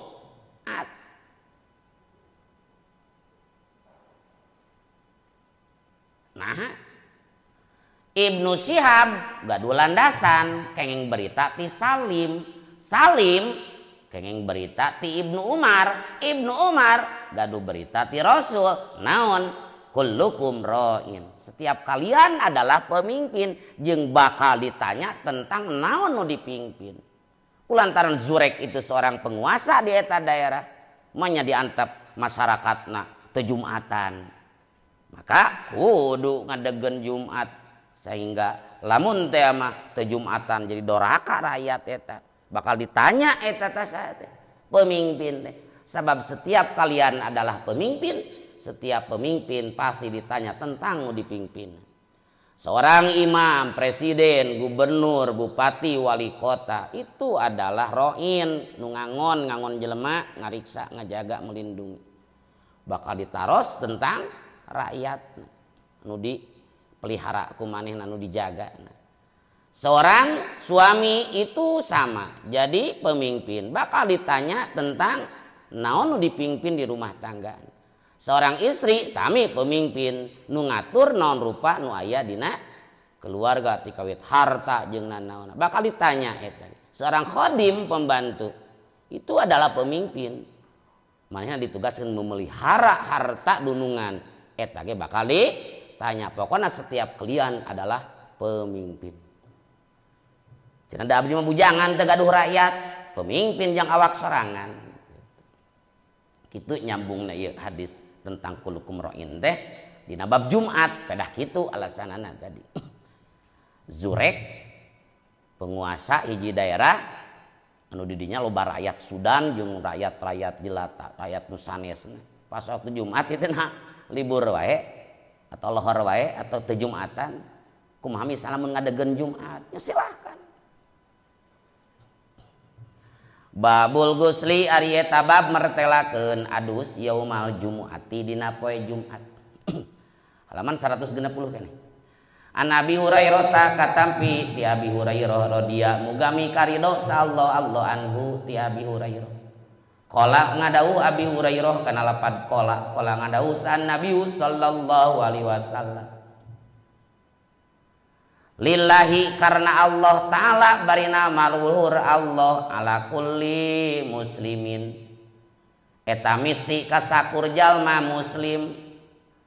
Nah, Ibnu Syihab gaduh landasan kenging berita ti Salim, Salim kenging berita ti Ibnu Umar, Ibnu Umar gaduh berita ti Rasul. Naon? Kullukum ra'in. Setiap kalian adalah pemimpin jeung bakal ditanya tentang naon nu dipimpin. Kulantaran Zurek itu seorang penguasa di eta daerah, manya diantep masyarakatna teu Jumatan. Maka kudu ngadegen Jumat sehingga lamun teh mah teu Jumatan jadi doraka rakyat eta. Bakal ditanya eta teh pemimpin teh. Sebab setiap kalian adalah pemimpin, setiap pemimpin pasti ditanya tentang nu dipimpin. Seorang imam, presiden, gubernur, bupati, wali kota itu adalah roin, nu ngangon, ngangon jelema, ngariksa, ngajaga, melindungi. Bakal ditaros tentang rakyat nu dipelihara ku manehna, nu dijaga. Seorang suami itu sama, jadi pemimpin bakal ditanya tentang naon nu dipimpin di rumah tangga. Seorang istri sami pemimpin nu ngatur naon rupa nu aya dina keluarga tikawit harta jeung nanaon bakal ditanya eta. Seorang khadim pembantu itu adalah pemimpin. Manehna ditugaskan memelihara harta dunungan eta ge bakal ditanya. Pokona setiap kalian adalah pemimpin. Cenah da abdi mah bujangan teu gaduh rakyat, pemimpin jang awak sorangan. Kitu nyambungna ieu hadis tentang kulukum ra'in teh dina bab Jumat pedah kitu alasanana tadi. Zurek penguasa hiji daerah anu di dinya loba rakyat Sudan jeung rakyat-rakyat jelata, rakyat nu sanesna. Pas waktu Jumat itu nah libur wae atau lohor wae atau teu Jumatan, kumaha misalna mun ngadegen Jumat, ya silahkan. Babul gusli ari eta bab mertelakeun adus yaumal jumuati dina poe Jumat. Halaman 160 keneh. An Abi Hurairah ta katampi ti Abi Hurairah radhiyallahu mugami karido sallallahu Allah anhu ti Abi Hurairah. Qala ngadau Abi Hurairah kana lapad qala qala ngadau san Nabi sallallahu alaihi wasallam. Lillahi karena Allah ta'ala barina maluhur Allah ala kulli muslimin. Eta misti kasakur jalma muslim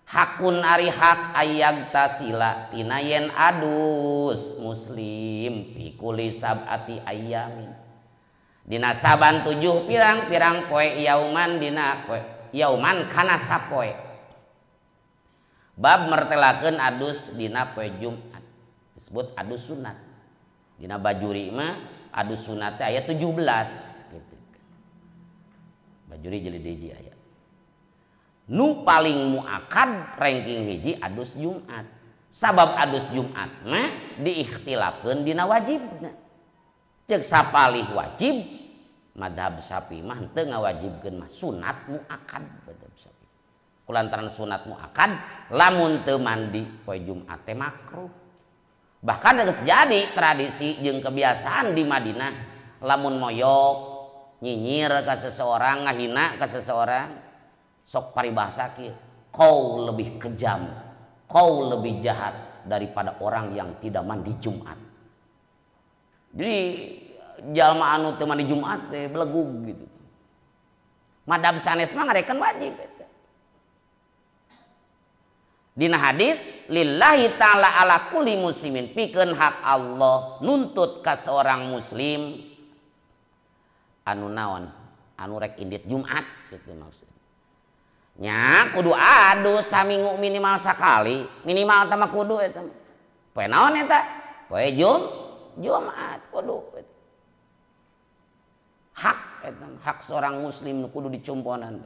hakun ari hak ayag tasila tina yen adus muslim fi kulli sab'ati ayyamin. Dina saban 7 pirang-pirang poe yauman dina poe yauman kana sapoe. Bab mertelakeun adus dina poe Jumat disebut adus sunat. Dina Bajuri mah adus sunat teh aya 17 gitu. Bajuri jilid hiji aya. Nu paling muakad ranking hiji adus Jumat. Sabab adus Jumat mah diikhtilafkeun dina wajibna. Ceuk sapalih wajib, madhab Syafi'i mah henteu ngawajibkeun mah sunat muakad madhab Syafi'i. Kulantaran sunat muakad lamun teu mandi poe Jumat teh makruh. Bahkan geus jadi tradisi jeung kebiasaan di Madinah lamun moyok nyinyir ka seseorang, ngahina ka seseorang, sok paribasa kieu, kau lebih kejam, kau lebih jahat daripada orang yang tidak mandi Jumat. Jadi jalma anu teu mandi Jumat teh belegug gitu. Madhab sanes mah ngarekan wajib eta. Dina hadis lillahi ta'ala ala kulli muslimin, pikeun hak Allah nuntut ka seorang muslim anu naon, anu rek indit Jumat gitu maksudnya. Nya kudu adus saminggu minimal sakali, minimal tah mah kudu eta. Poe naon eta? Poe Jumat kudu. Hak eta, hak seorang muslim nu kudu dicumponan.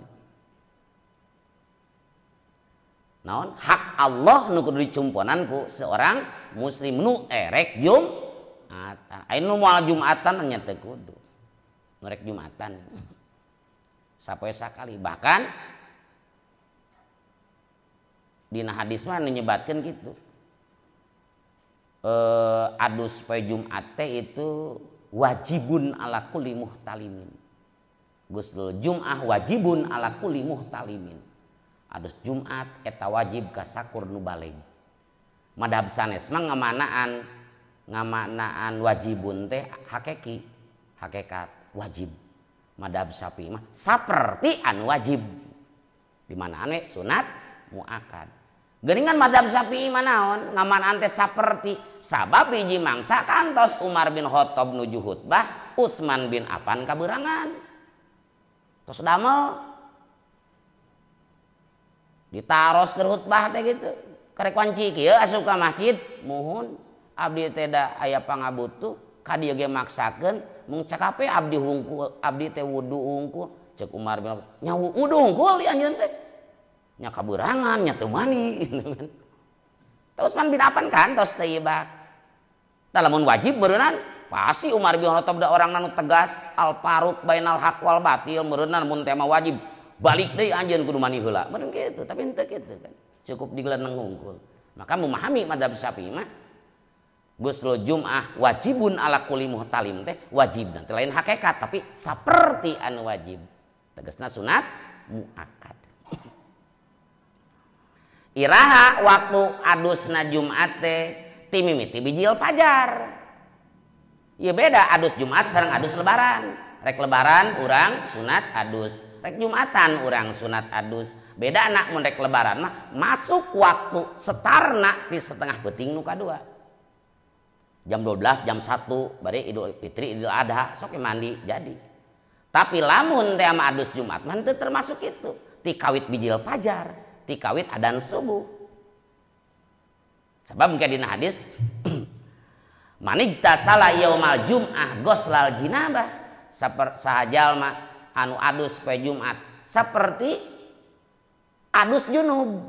Naon? Hak Allah nu kudu dicumponan ku seorang muslim nu erek Jumatan. Aya nu moal Jumatan nya teu kudu. Nu rek Jumatan. Sapoe sakali, bahkan dina hadis mah nyebatkeun kitu. Adus poe Jumat teh itu wajibun ala kulli muhtalimin. Guslul Jum'ah wajibun ala kulli muhtalimin. Adus Jumat eta wajib ka sakur nu baleg. Madhab sanes mah ngamanaan wajibun teh hakiki, hakikat wajib. Madhab Syafi'i mah saperti anu wajib. Di mana ane sunat muakad. Geuningan madhab Syafi'i mah naon? Ngamanaan teh saperti sabab hiji mangsa kantos Umar bin Khattab nuju khutbah, Utsman bin Affan kaberangan. Tos damel ditaros keur khutbah teh gitu. Karek wanci kieu asup ka masjid, muhun abdi teh da aya pangabutuh, ka dieu ge maksakeun mung cakape abdi hungkul, abdi teh wudu hungkul. Ceuk Umar bin Khattab, nya wudu hungkul ieu anjeun teh. Nya kaberangan, nya teu mandi gitu kan. Terus Utsman bin Affan kan tos teu ibak. Tah lamun wajib beureunan pasti Umar bin Khattab da orang anu tegas, al faruq bainal haq wal batil, meureunnan mun teh mah wajib balik deui anjeun kudu mandi heula. Meureun kitu, tapi henteu kitu kan. Cukup digeleneng hungkul. Maka memahami madzhab Syafi'i mah guslul Jum'ah wajibun ala kulli muhtalim teh wajib nanti lain hakikat tapi saperti anu wajib. Tegasna sunat muakkad. Iraha waktu adusna Jumat teh timimiti bijil pajar. Ya beda adus Jumat sareng adus lebaran. Rek lebaran urang sunat adus, rek Jumatan urang sunat adus. Beda anak mun rek lebaran mah masuk waktu setarna di setengah peuting nu kadua. Jam 12, jam 1 bari Idul Fitri, Idul Adha sok mandi jadi. Tapi lamun teh ama adus Jumat mah teu termasuk itu. Ti kawit bijil pajar, ti kawit adan subuh. Sebab mungkin dina hadis manigta salah yaumal jum'ah goslal jinabah, sahajalma anu adus poe Jumat seperti adus junub.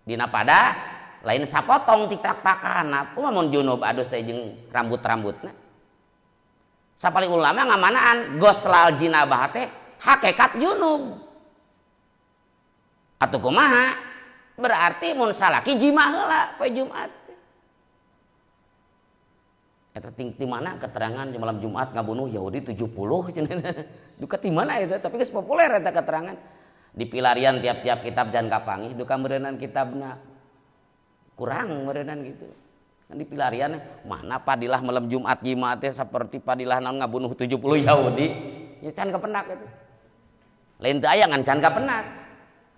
Dina pada lain sapotong tiktak-takan, kumaha mun junub adus teh jeung rambut-rambutna. Sapali ulama ngamanaan goslal jinabah teh hakikat junub. Atuh kumaha? Berarti mun salaki jima heula poe Jumat. Eta ting ti mana keterangan malam Jumat ngabunuh Yahudi 70 cenah. Duka ti mana eta, tapi geus populer eta keterangan. Di pilarian tiap-tiap kitab jangan kapanggih duka meureunnan kitabna kurang meureunnan gitu. Kan di pilarian mana padilah malam Jumat jima teh seperti padilah naon ngabunuh 70 Yahudi. Ya can kapenak eta. Lain teu aya ngan can kapenak.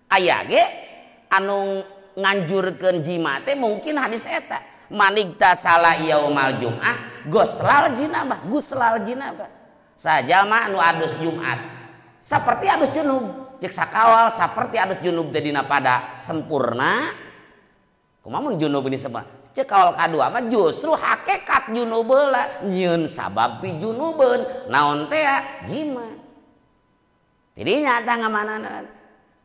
Aya ge anu nganjurkeun jima teh mungkin hadis eta. Manigta salah yaumal jum'ah goslal jinabah, guslal jinabah. Sajalma anu adus Jumat seperti adus junub. Cek sakawal saperti adus junub teh dina pada sempurna. Kumaha mun junub ini sempurna? Cek kawal kadua mah justru hakikat junub heula nyieun sabab pijunubeun. Naon teh jima. Tidinya tah ngamanana.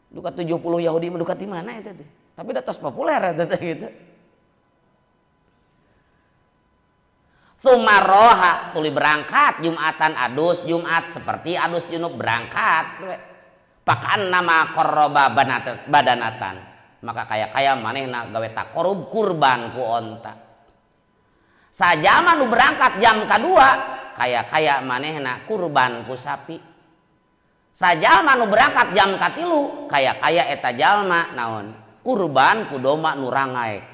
Duka 70 Yahudi mah duka ti mana eta teh? Tapi da tos populer eta teh gitu. Sumaroha tuli berangkat Jumatan adus Jumat seperti adus junub berangkat. Pakan nama korroba badanatan. Maka kaya-kaya manehna gawe takorub kurban ku onta. Sajama nu berangkat jam kedua kaya-kaya manehna kurban ku sapi. Sajama nu berangkat jam katilu kaya-kaya eta jalma naon kurban ku domba nu rangaek.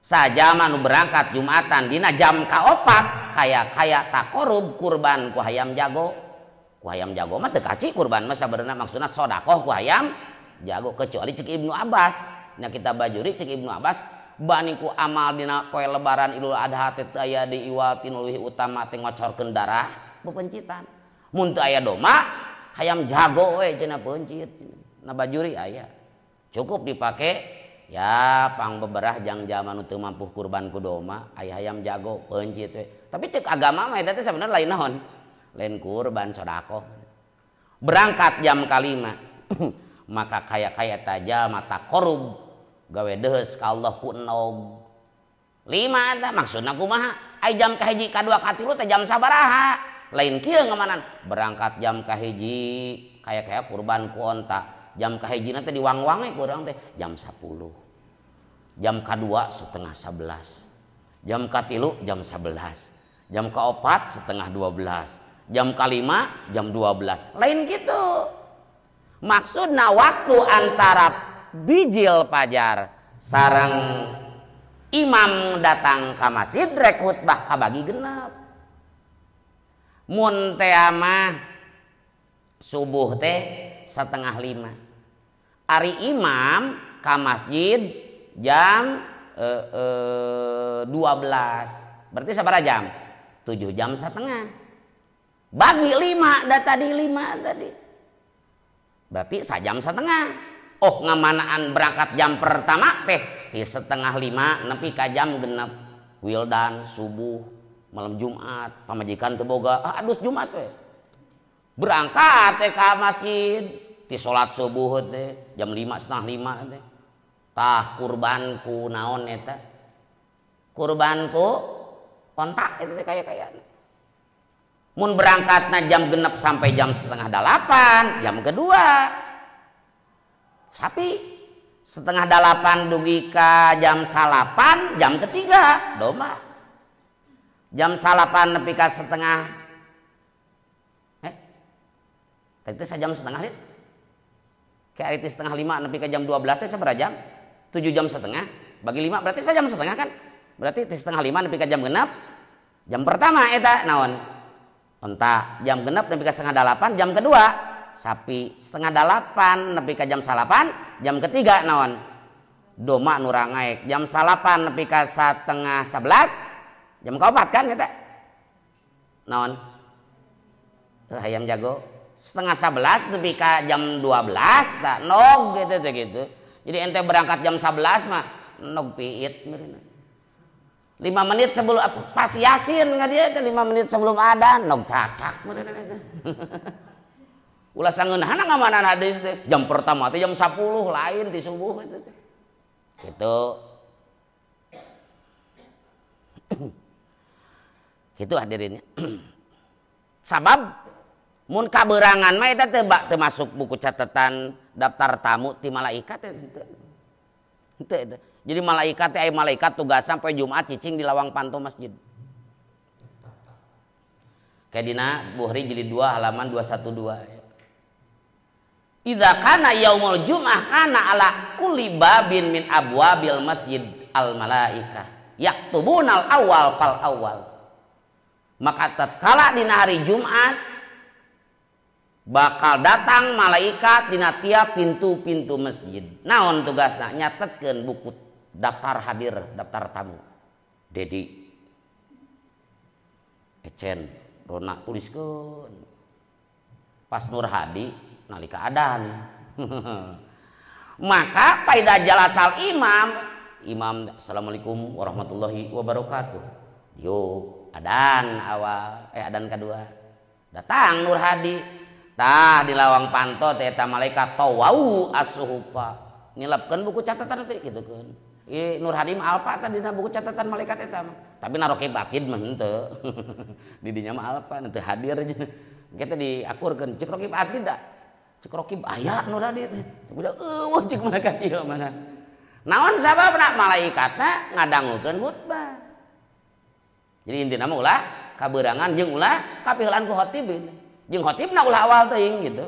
Sajama nu berangkat Jumatan dina jam kaopat kaya-kaya takorub kurban ku hayam jago. Ku hayam jago mah teu kaci kurban mah sabenerna maksudna sedekah ku hayam jago kecuali cek Ibnu Abbas. Nah kita bajuri cek Ibnu Abbas bani ku amal dina poe lebaran Idul Adha teh teu aya diiwal tinu leuwih utama teh ngocorkeun darah pepencitan. Mun teu aya domba hayam jago we cenah peuncit. Na bajuri aya. Cukup dipake ya pang beberah jang zaman nu teu mampu kurban ku domba aya hayam jago peuncit we. Tapi cek agama mah eta teh sabenerna lain naon? Lain kurban sedekah. Berangkat jam kalima maka kaya-kaya tajam mata korub gawe deheus ka Allah ku enog. Lima eta maksudna kumaha? Ai jam kahiji kadua katilu teh jam sabaraha? Lain kieu ngamanan berangkat jam kahiji kaya-kaya kurban ku onta. Jam kahijina teh diwang-wange ku urang teh jam 10. Jam kadua setengah 11. Jam katilu jam 11. Jam kaopat setengah 12. Jam kalima jam 12. Lain gitu. Maksudna waktu antara bijil pajar sareng imam datang ka masjid rek khutbah kabagi genep. Mun teh mah subuh teh 4:30. Ari imam ka masjid jam 12. Berarti sabaraha jam? 7 jam setengah. Bagi 5 dah tadi 5 tadi. Berarti sajam setengah. Oh ngamanaan berangkat jam pertama teh di 4:30 nepi ka jam genep. Wildan subuh malam Jumat pamajikan teu boga adus Jumat we. Berangkat teh ka masjid di salat subuh teh jam 5:30 teh. Tah kurbanku naon eta? Kurbanku onta eta teh kaya-kaya. Mun berangkatna jam genep sampai jam 7:30, jam kedua. Sapi 7:30 dugi ka jam 9, jam ketiga domba. Jam 9 nepi ka setengah. Tadi teh sajam setengah lihat. Kayak ari 4:30 nepi ka jam 12 teh sabaraha jam? 7 jam setengah. Bagi 5 berarti sajam setengah kan? Berarti 4:30 nepi ka jam genep. Jam pertama eta naon? Onta. Jam genep nepi ka 7:30, jam kedua sapi. 7:30 nepi ka jam 9, jam ketiga naon? Domba nu rangaek. Jam 9 nepi ka 10:30, jam kaopat kan eta? Naon? Hayam jago. 10:30 nepi ka jam 12 tak nog gitu teh gitu. Jadi ente berangkat jam 11 mah nog piit meureun. 5 menit sebelum pas Yasin nggak dia 5 menit sebelum adan nog cacak meureun eta. Ulah sangeunahna ngamanan hadis teh. Jam pertama teh jam 10 lain di subuh gitu teh. Gitu. Gitu hadirinnya. Sabab mun kaberangan mah eta teh teu masuk buku catatan daftar tamu ti malaikat teh. Henteu eta. Jadi malaikat teh aya malaikat tugas sampai Jumat cicing di lawang panto masjid. Kayak dina Bukhari jilid 2 halaman 212. Idza kana yaumul jum'ah kana ala kulli babin min abwabil masjid al malaikah yaktubunal awal fal awal. Maka tatkala dina hari Jumat bakal datang malaikat dina tiap pintu-pintu masjid. Naon tugasna? Nyatetkeun buku daftar hadir, daftar tamu. Dedi, Ecen, Rona tuliskeun. Pas Nur Hadi Nalika adan. Maka paida jalasal imam, imam assalamualaikum warahmatullahi wabarakatuh. Yo adan awal, adan kedua. Datang Nur Hadi. Tah di lawang panto teh eta malaikat tawau as-suhufa. Nilapkeun buku catatan teh kitu keun. Nur Hadi mah alpa tah dina buku catatan malaikat eta mah. Tapi narokib akid mah henteu. Di dinya mah alpa henteu hadir aja. Kita diakurkeun cek rokib akid da. Cek rokib aya Nur Hadi teh. Tapi da eueuh cek malaikat ieu mana. Naon sababna malaikatna ngadangukeun khutbah. Jadi intina mah ulah kabeurangan jeung ulah kapiheulaan ku khotib. Jeung khotibna ulah awal teuing gitu.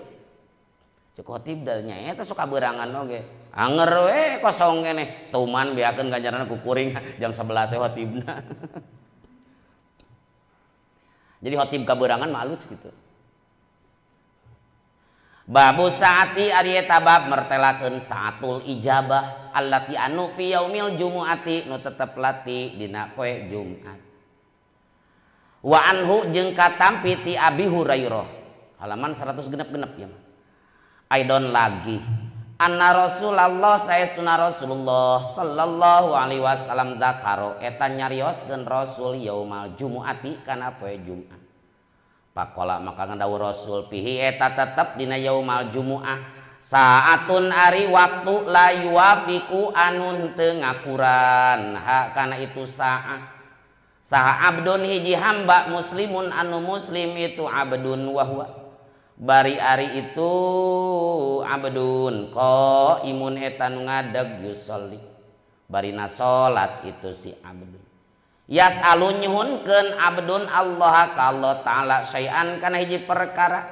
Cek khotib da nya eta sok kabeurangan oge. Anger we kosong keneh, tuman beakeun ganjaran ku kuring jam 11 khotibna. Jadi khotib kabeurangan mah alus gitu. Babu saati ari eta bab mertelakeun saatul ijabah allati anu fi yaumil jumuati nu tetep lati dina poe Jumat. Wa anhu jeung katampi ti Abi Hurairah halaman 100 genep-genep ya. Aidon lagi anna Rasulullah saestuna Rasulullah sallallahu alaihi wasallam zakaro eta nyarioskeun Rasul yaumal jumuati kana poe Jumat. Pakola maka ngandau Rasul pihi eta tetep dina yaumal jumuah saatun ari waktu la yuwafiqu anu teu ngakuran ha kana itu saah. Saha abdun hiji hamba muslimun anu muslim itu abdun wahwa bari ari itu abdun qaimun eta nu ngadeg yusolli barina salat itu si abdun. Yas'alu nyuhunkeun abdun Allah ka Allah ta'ala syai'an kana hiji perkara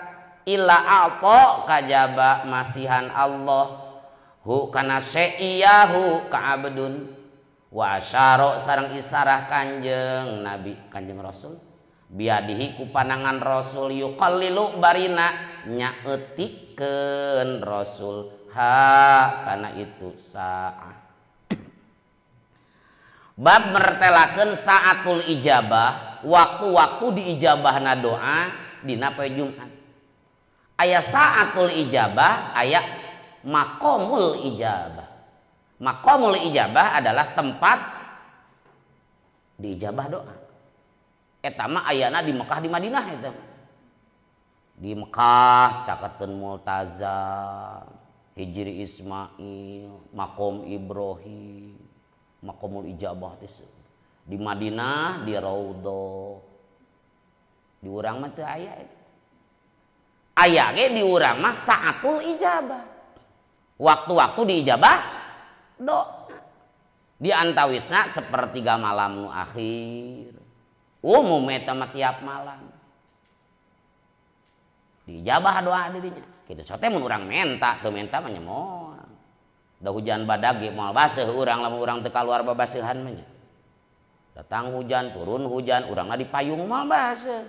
illa a'ta kajaba masihan Allah hu kana syai'ahu ka abdun wa asyara sareng isarah kanjeng Nabi kanjeng Rasul biadihi ku panangan Rasul yuqallilu barina nyaeutikeun Rasul ha kana itu saah. Bab mertelakeun saatul ijabah, waktu-waktu diijabahna doa dina poe Jumat. Aya saatul ijabah, aya maqamul ijabah. Maqamul ijabah adalah tempat diijabah doa. Eta mah ayana di Mekah di Madinah eta. Di Mekah caketeun Multazam, Hijri Ismail, Maqam Ibrahim. Maqamul ijabah teh di Madinah di Raudhah. Di urang mah teu aya eta. Aya ge di urang mah saatul ijabah. Waktu-waktu diijabah doa. Di antawisna sepertiga malam nu akhir. Umum eta mah tiap malam. Diijabah doa dirinya. Kitu sote mun urang menta, teu menta mah nya moal. Da hujan badag ge moal baseuh urang lamun urang teu kaluar babaseuhan mah nya. Datang hujan, turun hujan, urangna di payung moal baseuh.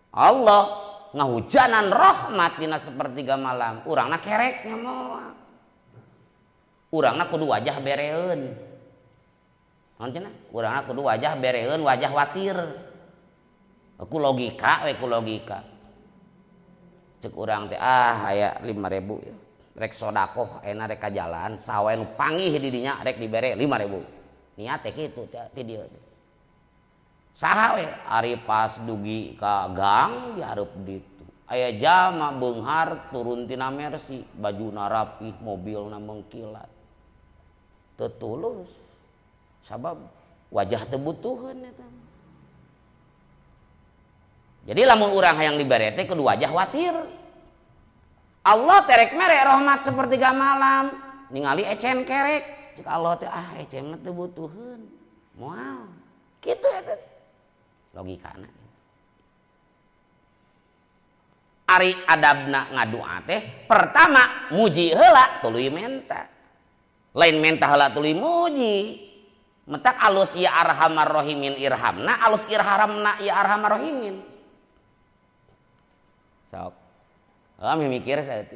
Allah ngahujanan rahmat dina sepertiga malam, urangna kerek nya moal. Urangna kudu wajah bereun. Naon cenah? Urangna kudu wajah bereun, wajah watir. Ku logika we ku logika. Cek urang teh ah aya 5.000 ya. Rek sodakoh ayeuna rek ka jalan sawe nu panggih di dinya rek dibere 5.000. Niat teh kitu ti dieu. Saha we ari pas dugi ka gang di hareup ditu. Aya jalma beunghar turun tina Mercy, bajuna rapih, mobilna mengkilat. Teu tulus. Sabab wajah teu butuheun eta. Jadi lamun urang hayang dibere teh kudu wajah watir. Allah terek mere rahmat sepertiga malam ningali ecen kerek cek Allah teh ah ecen mah teu butuheun moal kitu eta logikana. Ari adabna ngadua teh pertama muji heula tuluy menta, lain menta heula tuluy muji. Mentak alus ya arhamar rahimin irhamna, alus irhamna ya arhamar rahimin. Sok kami mikir saya itu.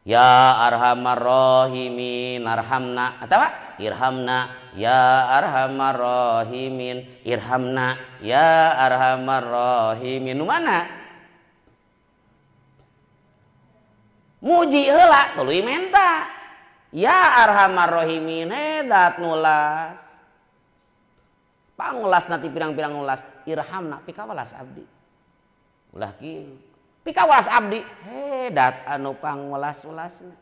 Ya arhamar rahimin arhamna atau apa? Irhamna ya arhamar rahimin irhamna ya arhamar rahimin. Nu mana? Muji heula tuluy menta. Ya arhamar rahimin hedat nulas. Pangulas nanti pirang-pirang nulas irhamna pikawalas abdi. Ulah kieu. Pikawalas abdi hedat anu pangulas-ulasna.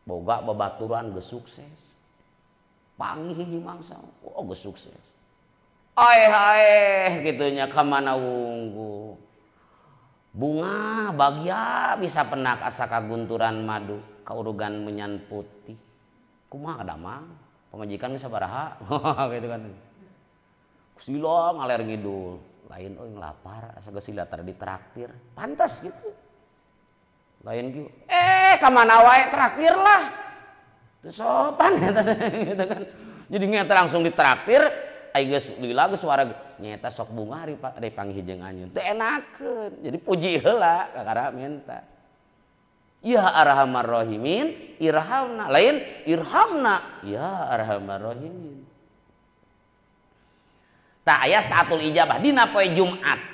Boga babaturan geus sukses. Panggih hiji mangsa, oh geus sukses. Aeh aeh kitu nya ka mana wungku. Bunga bagya bisa penak asa kagunturan madu kaurugan menyan putih. Kumaha damang pamajikan geus sabaraha gitu kan. Sila ngaler ngidul, lain euy lapar asa geus sila tara ditraktir. Pantas gitu. Lain kieu, ka mana wae traktir lah. Teu sopan gitu kan. Jadi nyata langsung ditraktir, ai geus lila geus wareg nyata sok bunga ari panggih jeung anjeun. Teu enakeun. Jadi puji heula kakara minta. Ya arhamar rahimin, irhamna. Lain irhamna, ya arhamar rahimin. Tah aya saatul ijabah dina poe Jumat.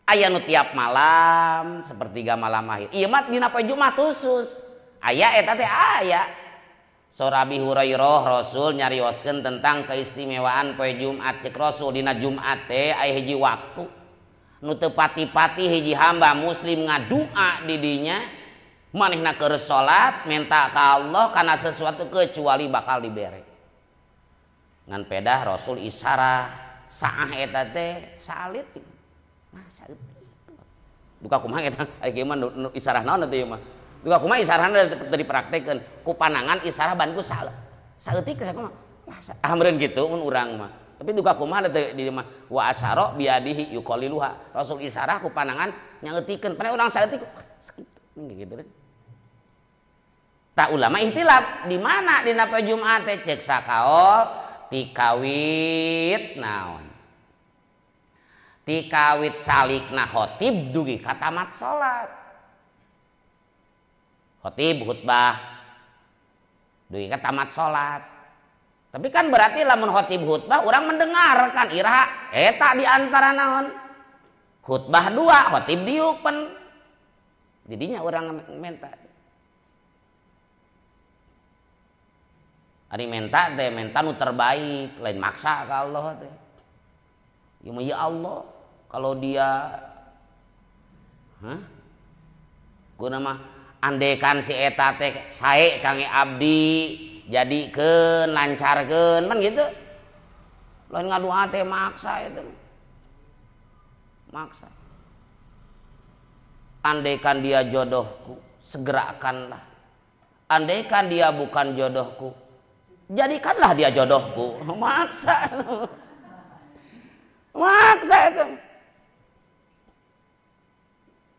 Aya nu tiap malam sepertiga malam akhir. Ieu mah dina poe Jumat khusus. Aya eta teh aya. Sora Abi Hurairah Rasul nyarioskeun tentang keistimewaan poe Jumat. Cek Rasul dina Jumat teh aya hiji waktu nu teu pati-pati hiji hamba muslim ngadua di dinya manehna keur salat minta ka Allah kana sesuatu kecuali bakal dibere. Ngan pedah Rasul isarah saah eta teh saalit. Nah, saalit. Duka kumaha eta ari kieu mah isarah naon atuh ieu mah. Duka kumaha isarahna teu dipraktekeun ku panangan isarah ban ku saeutik sakumaha. Ah meureun kitu mun urang mah. Tapi duka kumaha teu di mah wa asara biadihi yuqaliluha. Rasul isarah ku panangan nyaeutikeun. Pane urang saeutik sakitu gitu kan. Tak ulama ikhtilaf di mana dina poe Jumat teh cek sakaol tikawit naon. Tikawit calikna khotib dugi ka tamat salat. Khotib khutbah dugi ka tamat salat. Tapi kan berarti lamun khotib khutbah urang mendengarkan iraha eta di antara naon? Khutbah dua, khotib diupen. Jadinya urang minta. Ari minta teh minta nu terbaik, lain maksa ka Allah teh. Ya ya Allah, kalau dia hah? Guna mah andekan si eta teh sae kange abdi jadikeun lancarkeun kan gitu. Lain ngadoa teh maksa itu. Maksa. Andaikan dia jodohku, segerakanlah. Andaikan dia bukan jodohku, jadikanlah dia jodohku. Maksa. Maksa itu.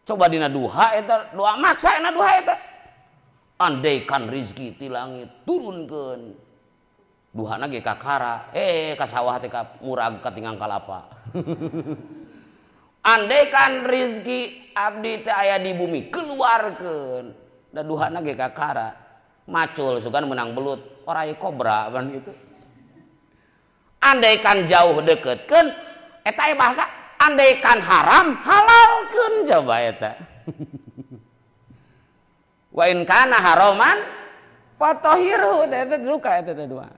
Coba dina duha eta, doa maksa dina duha eta. Andaikan rizki ti langit turunkeun. Duhana ge kakara, ka sawah teh ka murag katinggang kalapa. Andaikan rizki abdi teh aya di bumi keluarkeun. Da duhana ge kakara. Macul sugan menang belut, orai kobra kan gitu. Andaikan jauh deketkeun eta aya bahasa andaikan haram halalkeun coba eta. Wa in kana haraman fatahirhu eta duka eta teh doa.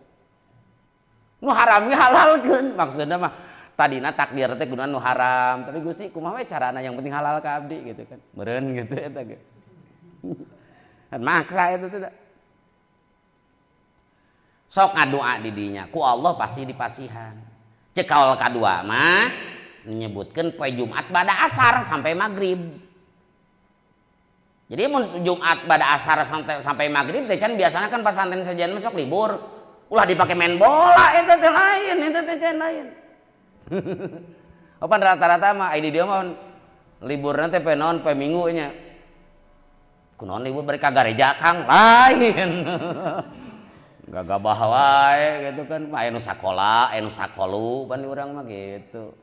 Nu haram ge halalkeun maksudna mah tadina takdir teh gunana nu haram tapi Gusti kumaha we carana yang penting halal ka abdi gitu kan. Meureun gitu eta ge. Kan maksa eta teh. Sok ngadoa di dinya ku Allah pasti dipasihan. Cek kaul kadua mah menyebutkan poe Jumat bada asar sampai maghrib. Jadi mun Jumat bada asar sampai maghrib teh can biasanya kan pasantren sejen mah sok libur. Ulah dipake main bola eta teh lain, eta teh can lain. Opan rata-rata mah ai di dieu mah liburna teh poe naon poe Minggu nya. Kunaon libur bari ka gareja Kang lain. Gagabah wae gitu kan, aya nu sakola, aya nu sakolu pan urang mah gitu.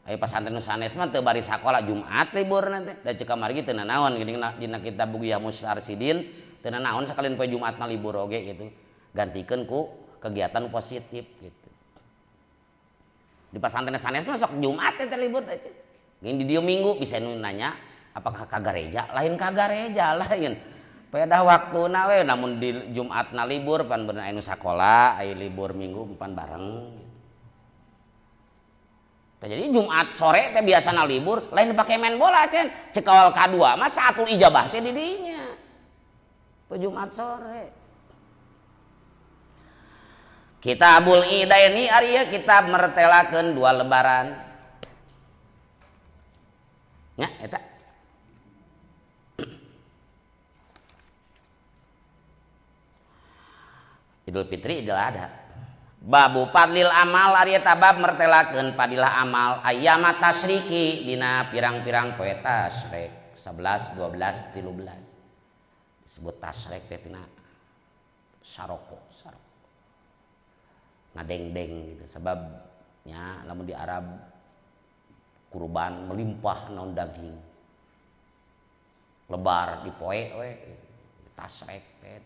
Aya pasantren nu sanes mah teu bari sakola Jumat liburna teh. Da ceuk kamari teu nanaon geuning dina kitab Bughiyah Mustarsidin teu nanaon sakalin poe Jumat mah libur oge gitu. Gantikeun ku kegiatan positif gitu. Di pasantren sanes mah sok Jumat teh libur teh. Ini di dieu minggu bisa nu nanya apakah ka gareja? Lain ka gareja lain. Pedah waktuna we namun di Jumatna libur pan bener anu sakola aya libur minggu pan bareng. Jadi Jumat sore teh biasana libur lain dipake main bola cen. Cek awal kadua mah saatul ijabah teh di dinya. Jumat sore. Kitabul Idaini ari ieu kitab mertelakeun dua lebaran. Nya eta. Idul Fitri Idul Adha. Babu fadlil amal ari eta bab mertelakeun fadilah amal ayyama tasyriki dina pirang-pirang poe tasyrik 11, 12, 13. Disebut tasyrik teh tina saroko, saroko. Ngadeng-deng gitu sebabnya lamun di Arab kurban melimpah naon daging. Lebar dipoe we tasrek teh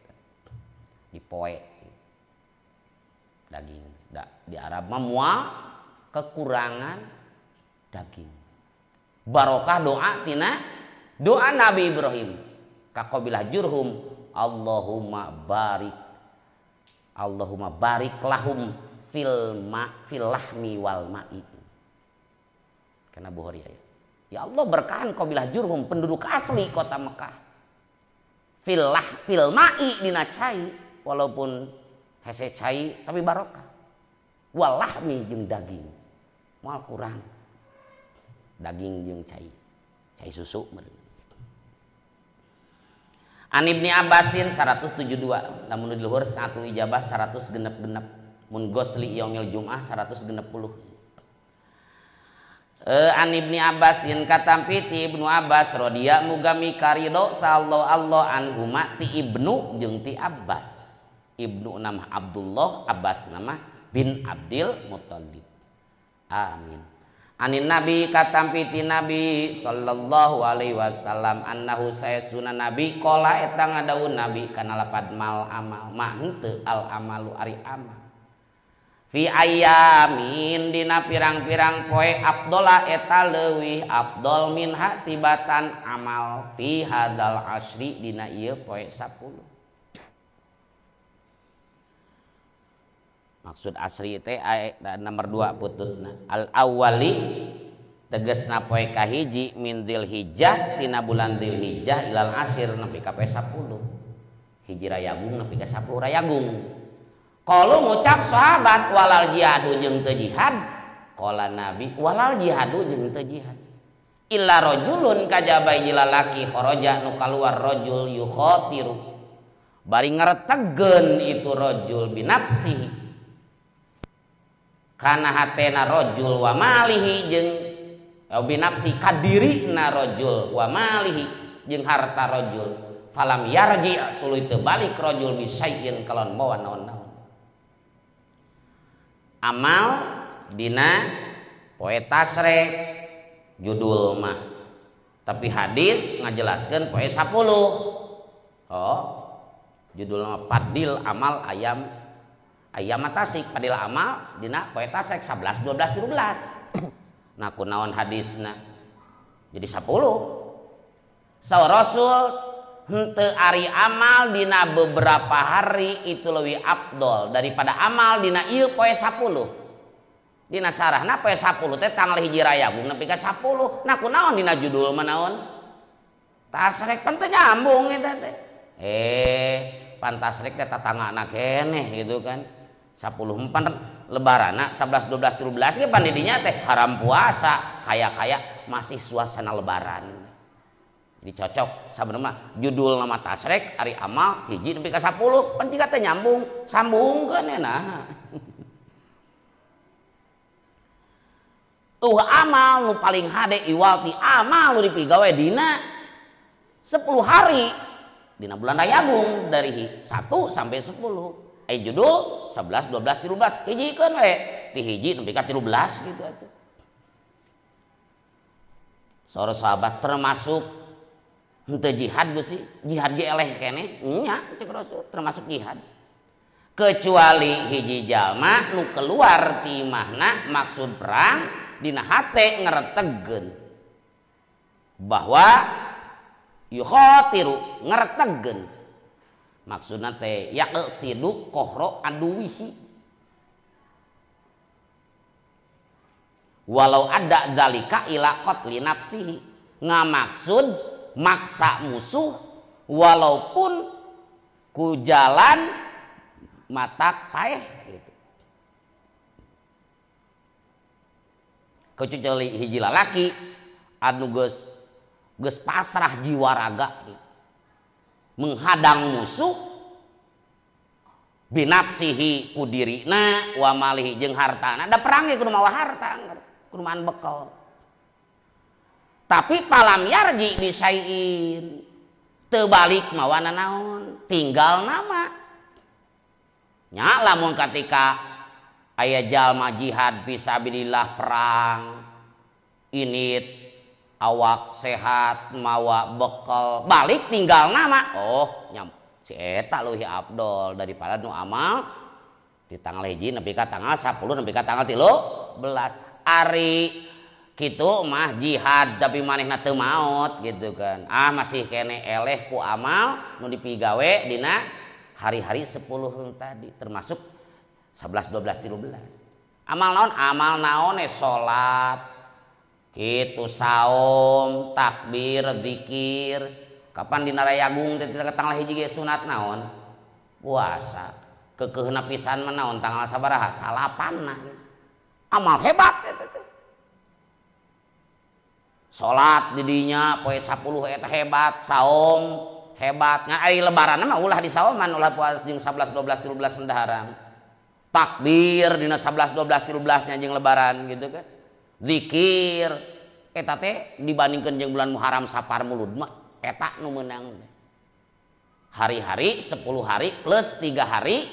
dipoe daging. Da, di Arab mah moal kekurangan daging. Barokah doa tina doa Nabi Ibrahim ka qabilah Jurhum, Allahumma barik lahum fil ma fil lahmi wal ma'i. Karena Bukhari ya. Ya Allah berkahan qabilah Jurhum penduduk asli kota Mekah. Fil lah fil ma'i dina cai walaupun hese cai tapi barokah. Wal lahmi jeung daging. Moal kurang. Daging jeung cai. Cai susu meureun. An Ibni Abbasin 172 lamun di luhur satu ijabah 100 genep-genep mun gosli yaumil Jum'ah 160. An Ibni Abbasin katampi ti Ibnu Abbas radhia muga mikaridho sallallahu Allah anhuma ti Ibnu jeung ti Abbas. Ibnu nama Abdullah, Abbas nama bin Abdil Muttalib. Amin. Anin Nabi katampi ti Nabi sallallahu alaihi wasallam annahu saesuna Nabi qala eta ngadaun Nabi kana lapad mal amal ma henteu al amalu ari amal fi ayamin dina pirang-pirang poe afdola eta leuwih afdol minha tibatan amal fi hadal asri dina ieu poe 10. Maksud asri teh nomor 2 pututna. Al awali tegesna poe kahiji min Dzulhijjah tina bulan Dzulhijjah ilal asir nepi ka poe 10. Hiji Rayagung nepi ka 10 Rayagung. Kalau ngucap sahabat walal jihadu jeung teu jihad, qala Nabi walal jihadu jeung teu jihad. Illa rajulun kajaba hiji lalaki kharaja nu kaluar rajul yukhatiru. Bari ngeretegeun itu rajul binafsihi. Kana hatena rajul wa malihi jeung binafsi kadirina rajul wa malihi jeung harta rajul falam yarji tuluy teu balik rajul bisayin kalon mawa naon-naon. Amal dina poe tasrek judul mah tapi hadis ngajelaskeun poe 10. Oh, judul mah fadil amal ayam ayam tasik padil amal dina poe tasek 11 12 13. Nah kunaon hadisna jadi 10. Saur Rasul henteu ari amal dina beberapa hari itu leuwih afdol daripada amal dina ieu poe 10. Dina sarahna poe 10 teh tanggal hiji Rayagung nepi ka 10. Nah kunaon dina judul mah naon? Tasrek pan teu nyambung eta teh. Pan tasrek teh tatanggana keneh gitu kan. 10 empan lebarana 11 12 13 ge pan didinya teh haram puasa kaya-kaya masih suasana lebaran. Jadi cocok sabenerna judul nama tasrek ari amal hiji nepi ka 10 pan jiga teh nyambung sambungkeun nah. Tuh amal nu paling hade iwal ti amal nu dipigawe dina 10 hari dina bulan Rayagung dari 1 sampai 10. Judul 11 12 13 hijikeun we ti hiji nepi ka 13 gitu atuh. Saur sahabat termasuk henteu jihad geus sih, jihad ge eleh keneh nya cek Rasul termasuk jihad. Kecuali hiji jalma nu keluar ti imahna maksud perang dina hate ngeretegeun. Bahwa yukhatiru ngertegen maksudna teh yaqsidu kohro aduwihi walau ada dzalika ila qatli nafsihi ngamaksud maksa musuh walaupun ku jalan matak paeh gitu. Kecuali hiji lalaki anu geus pasrah jiwa raga gitu. Menghadang musuh binafsihi ku dirina wa malihi jeung hartana da perang ge kudu mawa harta kudu maan bekal tapi palam yarji bisaiin teu balik mawa nanaon tinggal nama nya lamun katika aya jalma jihad fisabilillah perang init awak sehat mawa bekal balik tinggal nama oh nyam si eta leuwih afdol daripada nu amal di tanggal 1 nepi ka tanggal 10 nepi ka tanggal 13 ari kitu mah jihad tapi manehna teu maot gitu kan ah masih kene eleh ku amal nu dipigawe dina hari-hari 10 tadi termasuk 11 12 13 amal naon amal naon salat kitu saum takbir zikir kapan dina Rayagung teh tanggal 1 ge sunat naon puasa keukeuhna pisan mah naon tanggal sabaraha salapanna amal hebat eta teh salat di dinya poe 10 eta hebat saum hebat nya ari lebaran mah ulah disaoman ulah puasa jeung 11 12 13 mendaharan takbir dina 11 12 13 nya jeung lebaran gitu kan zikir eta teh dibandingkeun jeung bulan Muharram Safar Mulud mah eta nu meunang hari-hari 10 hari plus 3 hari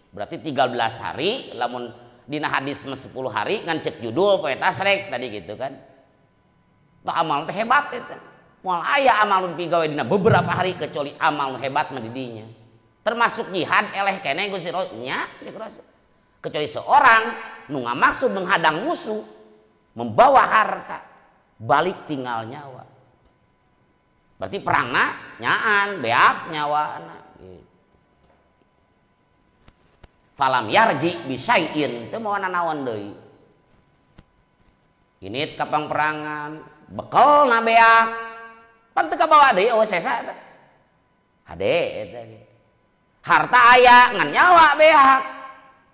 berarti 13 hari lamun dina hadis mah 10 hari ngan cek judul poe tasrek tadi gitu kan tah amal teh hebat eta moal aya amal nu digawe dina beberapa hari kecuali amal nu hebat mah di dinya termasuk jihad eleh keneh Gusti nya cek Rasul kecuali seorang nu ngamaksud menghadang musuh membawa harta balik tinggal nyawa berarti perangna nyaan beak nyawana gitu. Falam yarji bisaiin teu mawa nanaon deui init ka pangperangan bekelna beak pan teu kabawa deui eueuh sesa eta hade eta ge harta aya ngan nyawa beak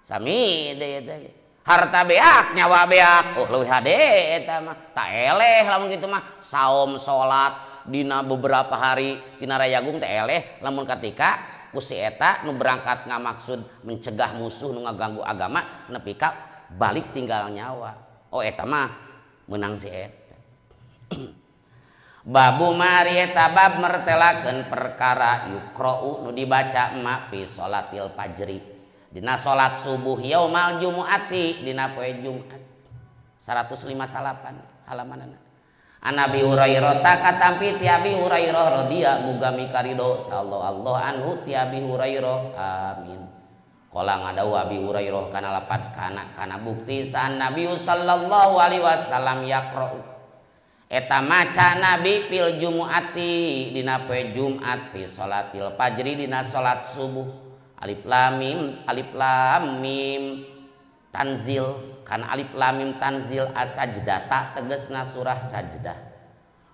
sami deui eta ge harta beak nyawa beak oh leuwih hade eta mah tak eleh lamun kitu mah saum salat dina beberapa hari dina Rayagung teh eleh lamun katika ku si eta nu berangkat ngamaksud mencegah musuh nu ngaganggu agama nepi ka balik tinggal nyawa oh eta mah meunang si eta babu mari eta bab mertelakeun perkara yuqra'u nu dibaca ma fi salatil fajri dina salat subuh yaumal jumu'ati dina poe Jumat 158 halamanana An Abi Hurairah katampi ti Abi Hurairah radhiyallahu muga mikarido sallallahu anhu ti Abi Hurairah amin qala ngadawu Abi Hurairah kana lapat kana bukti san Nabi sallallahu alaihi wasallam yaqra'u eta maca Nabi fil jumu'ati dina poe Jumat fi salatil fajri dina salat subuh alif lam mim tanzil kana alif lam mim tanzil as-sajdata tegesna surah sajdah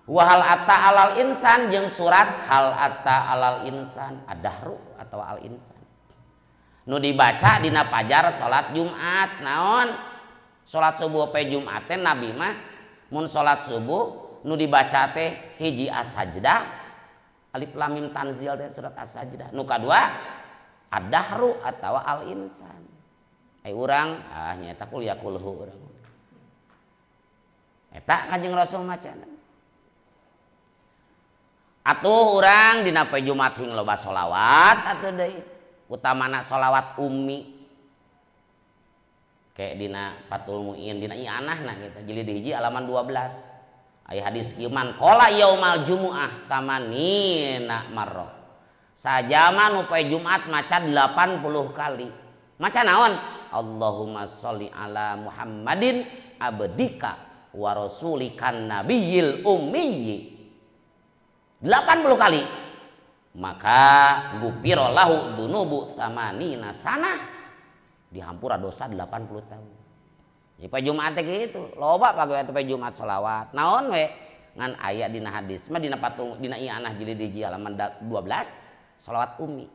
wa hal atta alal insan jeung surat hal atta alal insan adahru atau al insan nu dibaca dina pajar salat Jumat naon salat subuh pe Jumat teh Nabi mah mun salat subuh nu dibaca teh hiji as-sajdah alif lam mim tanzil teh surat as-sajdah nu kadua ad-dahru atau al-insan ai urang ah nyaeta kuliah kulhu urang eta Kanjeng Rasul macana atuh urang dina poe Jumat sing loba sholawat atuh deui utamana sholawat ummi kayak dina Fathul Muin dina I'anahna gitu jilid 1 halaman 12 aya hadis ieu man qala yaumal jumu'ah tamanina marrah sajama nu poe Jumat maca 80 kali maca naon Allahumma sholli ala Muhammadin abdika wa rasulikan nabiyil ummiyyi 80 kali maka gupiro lahu dzunubu samanina sanah, dihampura dosa 80 tahun. Jadi poe Jumat teh kitu, loba pagawe teh poe Jumat sholawat. Naon we? Ngan aya dina hadis mah dina patung dina I'anah jilid 1 halaman 12 sholawat umi.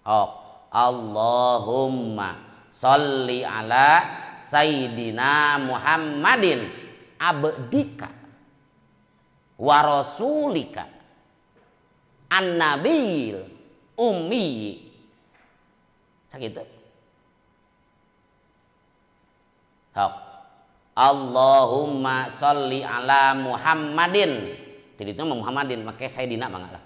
Oh, Allahumma sholli ala sayyidina Muhammadin abdika wa rasulika an-nabiyil ummi. Sakitu. Hok. Allahumma sholli ala Muhammadin. Jadi itu Muhammadin make sayyidina mangga lah.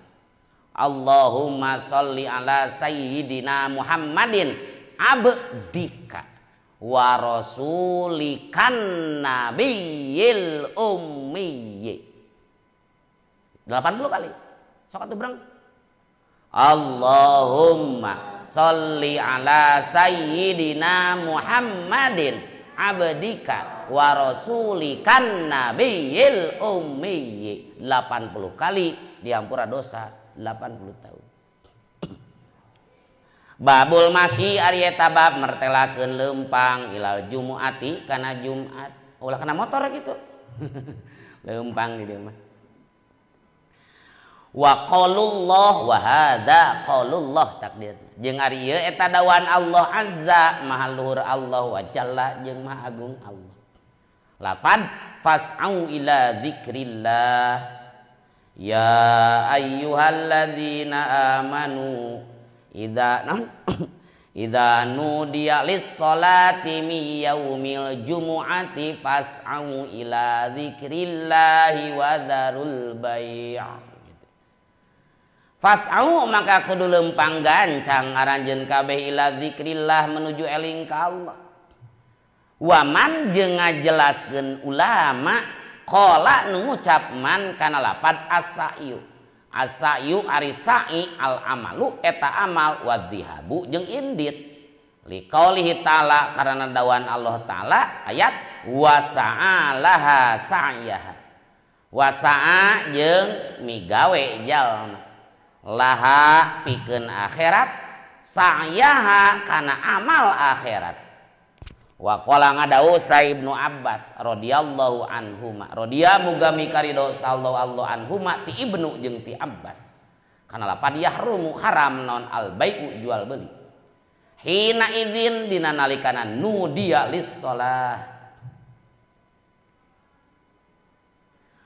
Allahumma sholli ala sayyidina Muhammadin abdika wa rasulikan nabiyil ummi. 80 kali. Sok atuh breng. Allahumma sholli ala sayyidina Muhammadin abdika wa rasulikan nabiyil ummi. 80 kali diampura dosa 80 tahun. Babul masyi ari eta bab mertelakeun leumpang ilal jumuati kana Jumat. Ulah kana motor gitu. Leumpang di dieu mah. Wa qaulullah wa hadza qaulullah takdir. Jeung ari ieu eta dawan Allah azza maha luhur Allah wa jalla jeung maha agung Allah. Lafad fas'au ila zikrillah. Ya ayyuhalladzina amanu idza idza nudiya lis-salati mi yaumil jumu'ati fas'au ila zikrillahi wa dzarul bai'. Fas'au maka kudu lempang gancang aranjeun kabeh ila zikrillah menuju eling ka Allah. Waman jeung ngajelaskeun ulama qala nu ngucap man kana lapad as-sa'yu. As-sa'yu ari sa'i al amalu eta amal wa dzihabu jeung indit. Liqaulihi ta'ala karena dawan Allah ta'ala ayat wa sa'alaha sa'yaha. Wa sa'a jeung migawe jalma. Laha pikeun akhirat sa'yaha kana amal akhirat. Wa qala ngadau Ibnu Abbas radhiyallahu anhuma, radhiya muga mikaridho sallallahu anhuma ti Ibnu jeung ti Abbas kana lapad yahrumu haram non al bai'u jual beli hina idzin dina nalikana nudiya lis shalah.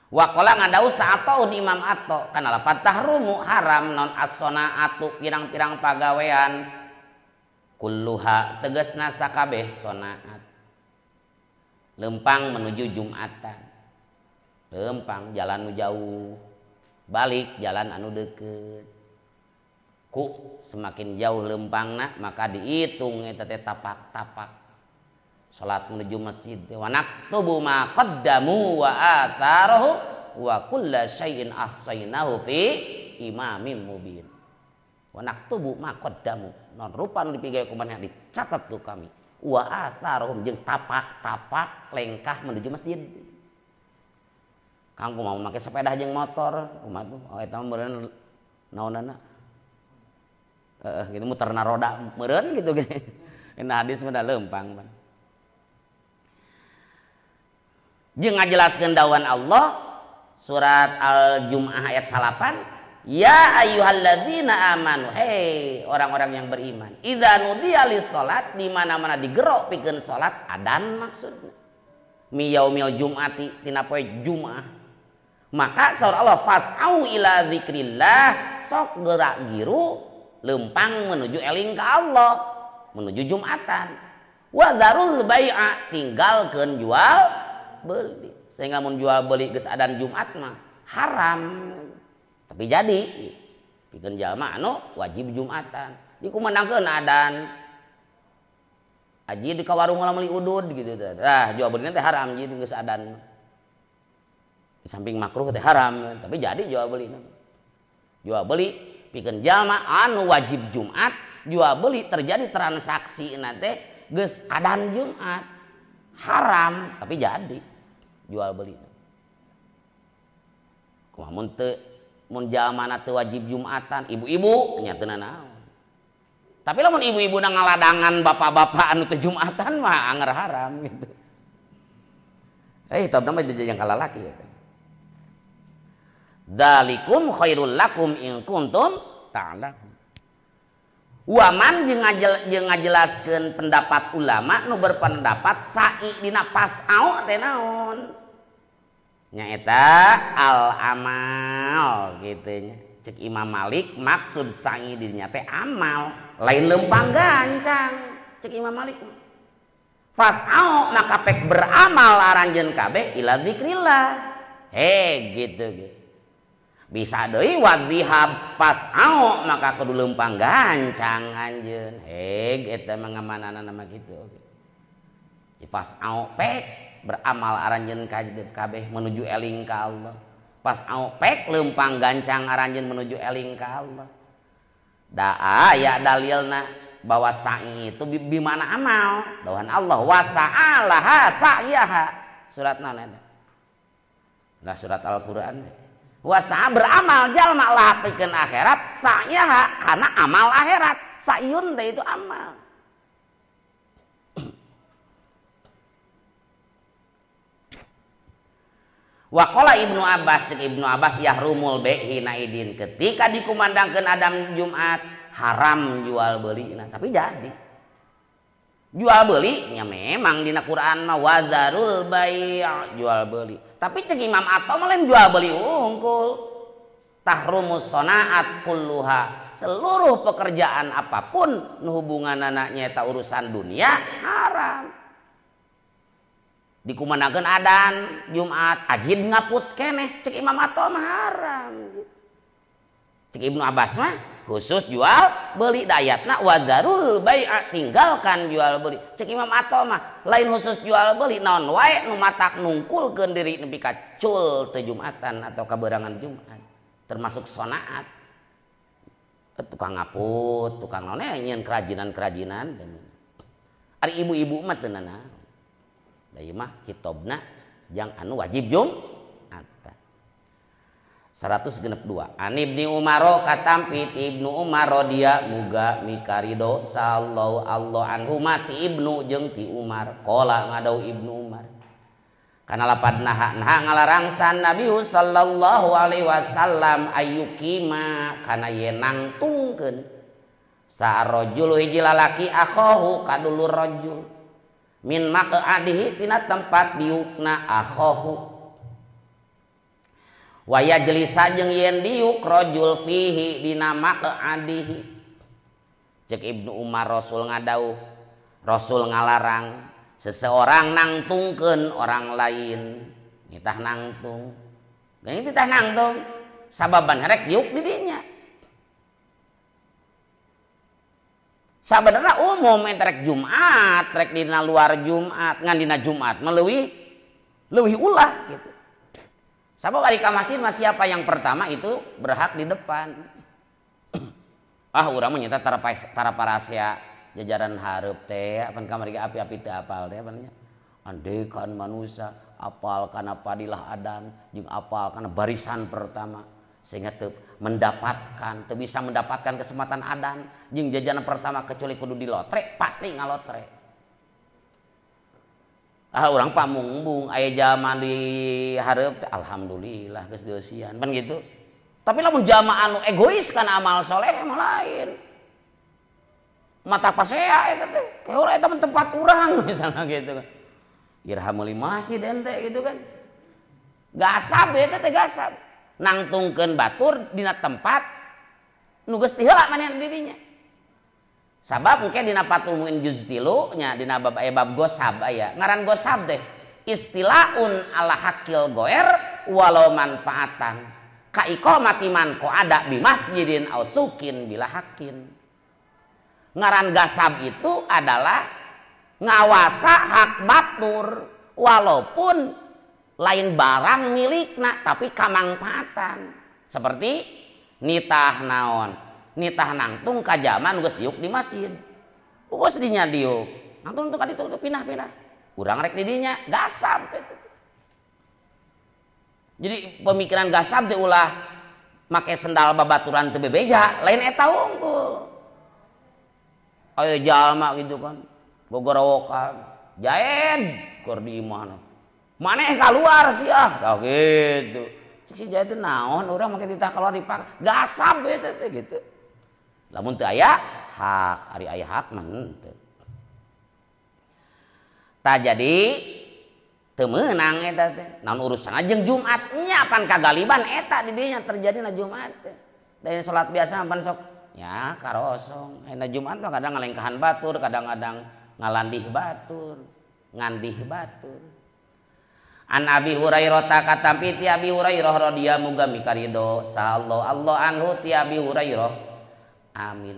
Wa qala ngadau sa'ataun Imam Atto kana lapad tahrumu haram non as-sonaatu pirang-pirang pagawean kulluha tegasna sakabeh sonaat. Lempang menuju Jumatan, lempang jalan nu jauh, balik jalan anu deket. Ku semakin jauh lempangna maka dihitung eta teh tapak-tapak. Salat menuju masjid wa naktubu ma qaddamu wa atharahu wa kulla syai'in ahsaynahu fi imamin mubin. Wa naktubu ma qaddamu, non rupa nu dipigawe ku manehna dicatat ku kami. Wa atharuhum jeung tapak-tapak lengkah menuju masjid. Kang kumaha make sepeda jeung motor, kumaha tuh? Oh eta mah meureun naonana? Heeh, gitu muterna roda meureun gitu ge. Nah hadis mah da leumpang pan. Jeung ngajelaskeun dawan Allah surat Al-Jumu'ah ayat 8, ya ayyuhalladzina amanu, hei orang-orang yang beriman, idza nudiya lis-shalat, di mana-mana digerok pikeun salat adan maksudna. Mi yaumil jum'ati tina poe Jumat. Maka saur Allah fas'au ila zikrillah, sok gerak giru lempang menuju eling ka Allah, menuju Jumatan. Wa dzarul bai'a, tinggalkeun jual beli. Sehingga mun jual beli geus adan Jumat mah haram. Tapi jadi pikeun jalma anu wajib Jumatan. Dikumandangkeun adan. Aji di ka warung meuli udud gitu teh. Tah jual beli teh haram ji geus adan. Di samping makruh teh haram, tapi jadi jual beli. Jual beli pikeun jalma anu wajib Jumat, jual beli terjadi transaksi teh geus adan Jumat. Haram, tapi jadi jual beli. Kumaha mun teu Mun jalmana teu wajib Jumatan, ibu-ibu nya teu nanaon. Tapi lamun ibu-ibu na ngaladangan bapak-bapak anu teu Jumatan mah anger haram gitu. Hitobna mah dijajang ka lalaki gitu. Dzalikum khairul lakum in kuntum ta'lamun. Waman jeung ngajelaskeun pendapat ulama nu berpendapat sa'i dina pas'au teh naon? Nyaeta al amal gitu nya. Cek Imam Malik maksud sa'i dirinya teh amal, lain lempang gancang. Cek Imam Malik. Fas'au maka pek beramal aranjeun kabeh ila zikrillah. Gitu gitu. Bisa deui wadhihab pas'au maka kudu lempang gancang anjeun. Eta mah ngamanana mah kitu oge. Fas'au pek beramal aranjeun kabeh menuju eling ka Allah. Pas'au pek lempang gancang aranjeun menuju eling ka Allah. Da aya dalilna bahwa sa'i itu bimana amal. Dawuhan Allah wa sa'alaha sa'yaha. Surat naon eta? Lah surat Al-Qur'an. Wasa beramal jalma lah pikeun akhirat sa'yaha karena amal akhirat. Sa'yun teh itu amal. Waqala Ibnu Abbas, cek Ibnu Abbas yahrumul bai' hina idin, ketika dikumandangkeun adam Jumat haram jual beli. Nah, tapi jadi jual beli nya memang dina Quran mah wazarul bai' jual beli. Tapi cek Imam Atha mah lain jual beli unggul. Tahrumus sonaat kulluha, seluruh pekerjaan apapun nu hubunganana nyaeta urusan dunia haram. Dikumandangkeun adan Jumat ajid ngaput keneh, cek Imam Atha mah haram. Cek Ibnu Abbas mah khusus jual beli, dayatna wadzarul bai'a, tinggalkan jual beli. Cek Imam Atha mah lain khusus jual beli, naon wae nu matak nungkulkeun diri nepi ka cul teu Jumatan atau kaberangan Jumat, termasuk sonaat. Tukang ngaput, tukang naon nyieun kerajinan-kerajinan. Ari ibu-ibu mah teu nanaon. Da ieu mah hitobna jang anu wajib Jumatan. 162. An Ibni Umar katampi ti Ibnu Umar dia muga mikarido sallallahu Allah anhu mati Ibnu jeung ti Umar. Qala ngadau Ibnu Umar. Kana lapad naha naha ngalarangsan Nabi sallallahu alaihi wasallam ayyukima kana yen nangtungkeun sarojul hiji lalaki akhahu kadulur rajul min maq'adihi tina tempat diukna akhahu. Waya jelisa jeung yen diuk rajul fihi dina maq'adihi. Cek Ibnu Umar Rasul ngadauh, Rasul ngalarang seseorang nangtungkeun orang lain. Nitah nangtung. Geuning titah nangtung sababan rek diuk di dinya. Sabenerna umum ente rek Jumat, rek dina luar Jumat, ngan dina Jumat mah leuwih leuwih ulah gitu. Sabab ari ka masjid mah siapa yang pertama itu berhak di depan. Ah urang mah nyata tara parasea jajaran hareup teh, apan kamari ge api-api teu apal teh apan nya. Andekan manusia apal kana padilah adan jeung apal kana barisan pertama sehingga teu mendapatkan, teu bisa mendapatkan kesempatan adan jeung jajaran pertama kecuali kudu dilotre, pasti ngalotre. Ah urang pamungbung aya jalma di hareup teh alhamdulillah geus dieusian pan gitu. Tapi lamun jalma anu egois kana amal soleh mah lain. Mata pasea eta teh, keula eta mah tempat urang misalnya gitu kan. Iraha meuli masjid ente gitu kan. Gasab eta teh gasab. Nangtungkeun batur dina tempat nu geus ti heula manehna dirinya. Sabab engke dina Fathul Muin juz 3 nya dina bab aya bab gosab aya. Ngaran gosab teh istilaun ala hakil goer walau manfaatan. Ka iqamati man qa'ada bi masjidin au sukin bila hakin. Ngaran gasab itu adalah ngawasa hak batur walaupun lain barang milikna tapi kamangfaatan. Seperti nitah naon, nitah nangtung ka jaman geus diuk di masjid. Geus dinya diuk. Nangtung ka ditu pindah-pindah. Urang rek di dinya gasab gitu. Jadi pemikiran gasab teh ulah Make sendal babaturan teu bebeja, lain eta unggul. Aya jalma gitu kan, gogorowokan, Jaed keur di imahna. Maneh kaluar sia, tah gitu. Cik si Jaed teh naon urang make titah keluar dipak, gasab eta teh gitu. Lamun teu aya hak, ari aya hak mah henteu. Tah jadi teu meunang eta teh. Naon urusanna jeung Jumat nya pan kagaliban eta di dinya terjadina Jumat teh. Da salat biasa pan sok ya karosong. Ayeuna Jumat mah kadang ngalengkahan batur, kadang-kadang ngalandih batur, ngandih batur. An Abi Hurairah katampi ti Abi Hurairah radhiyallahu muga mikarido sallallahu Allah anhu ti Abi Hurairah. Amin.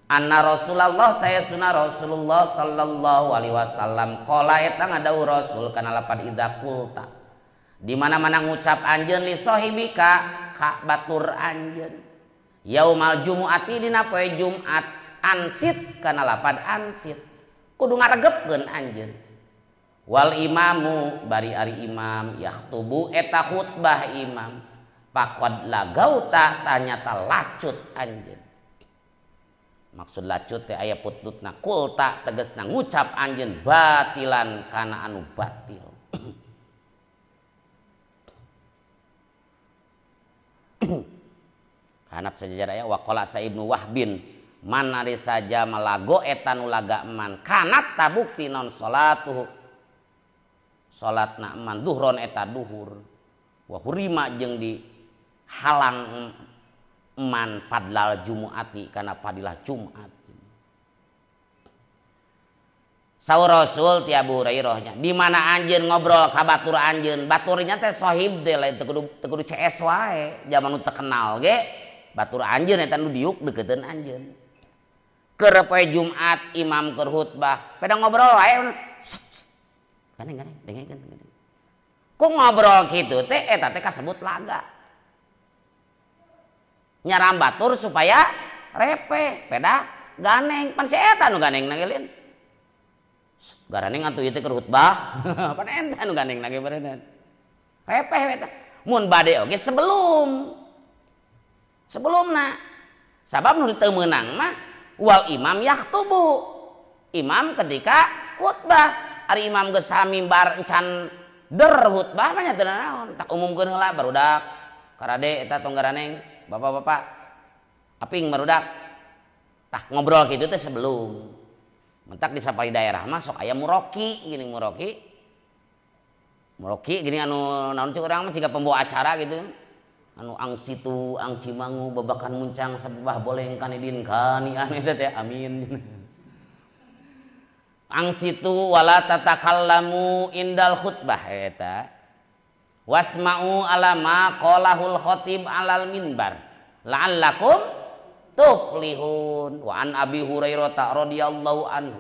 Anna Rasulullah saya sunah Rasulullah sallallahu alaihi wasallam qala eta ngadau Rasul kana lapan idza qulta. Di mana-mana ngucap anjeun li sahibika ka batur anjeun. Yaumal jumu'ati dina poe Jumat ansit kana lapan ansit. Kudu ngaregepkeun anjeun. Wal imamu bari ari imam yakhtubu eta khutbah imam. Faqad lagauta tanyata lacut anjeun. Maksud lacut teh aya pututna kulta tegasna ngucap anjeun batilan kana anu batil. Kanap sajajar aya waqala sa Ibnu Wahbin man ari saja malago eta nu laga man kanat tabukti non salatuhu salatna man duhron eta duhur wa hurima jeung di halang man padlal jumuati kana padilah Jumat. Saur Rasul ti Abu Hurairah nya di mana anjeun ngobrol ka batur anjeun, baturnya teh sahib teh lain teu kudu CS wae, jaman nu teu kenal ge batur anjeun eta nu diuk deukeuteun anjeun. Keur poe Jumat imam keur khutbah, peda ngobrol wae. Gandeng-gandeng dengekeun. Ku ngobrol kitu teh eta teh kasebut laga. Nyaram batur supaya repe peda ganeng pan si eta nu ganeng na ge lin garaneng atuh ieu teh keur khutbah pan eta nu ganeng na ge beuneunan repeh eta mun bade oge sebelumna sabab nu teu meunang mah wal imam yaktubu imam ketika khutbah ari imam geus samimbar encan der khutbah mah nya teu naon tak umumkeun heula barudak karade eta tong garaneng bapak-bapak aping barudak tah ngobrol gitu teh sebelum mentak di sapari daerah mah sok aya muroki gini muroki gini anu naon cik urang mah jiga pembawa acara gitu anu ang situ ang cimangu babakan muncang sababah boleng kanidin kanian eta teh amin ang situ wala tatakallamu indal khutbah eta wasma'u ala ma qalahul khatib alal minbar la'allakum tuflihun. Wa an Abi Hurairah radhiyallahu anhu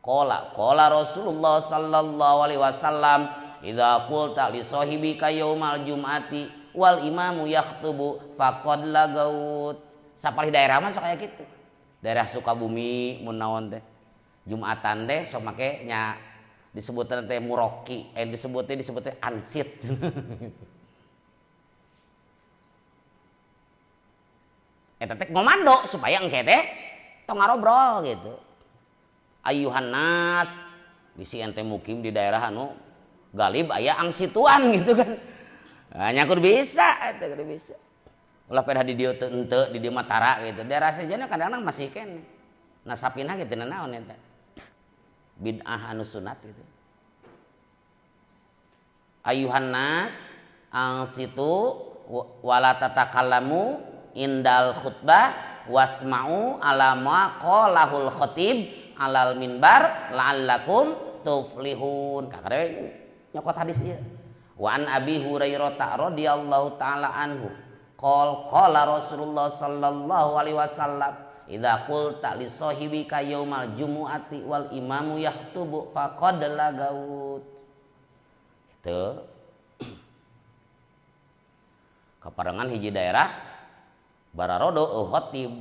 qala qala Rasulullah sallallahu alaihi wasallam idza qulta li sahibika yaumal jum'ati wal imamu yakhtubu faqad lagaut. Sapalih daerah mah sok aya kitu. Daerah Sukabumi mun naon teh Jumatan teh sok make nya disebutna teh muroki, disebutnya ansit. Eta teh ngomando supaya engke teh tong ngarobrol gitu. Ayuhan nas bisi ente mukim di daerah anu galib aya angsituan gitu kan. Nah, nya kudu bisa eta kudu bisa. Ulah pedah di dieu teu henteu di dieu mah tara gitu. Daerah sejenna kadang-kadang masih keneh. Nasapina gitu naon eta. Bid'ah anu sunat gitu. Ayuhan nas angsitu wala tatakallamu indal khutbah wasma'u ala ma qalahul khatib alal minbar la'allakum tuflihun. Kakare nyokot hadis ieu. Wa an Abi Hurairah radhiyallahu taala anhu qol qala Rasulullah sallallahu alaihi wasallam idza qulta li sahibika yaumal jumu'ati wal imamu yaktubu faqad lagaut. Gitu. Kaparengan hiji daerah bararodo khatib.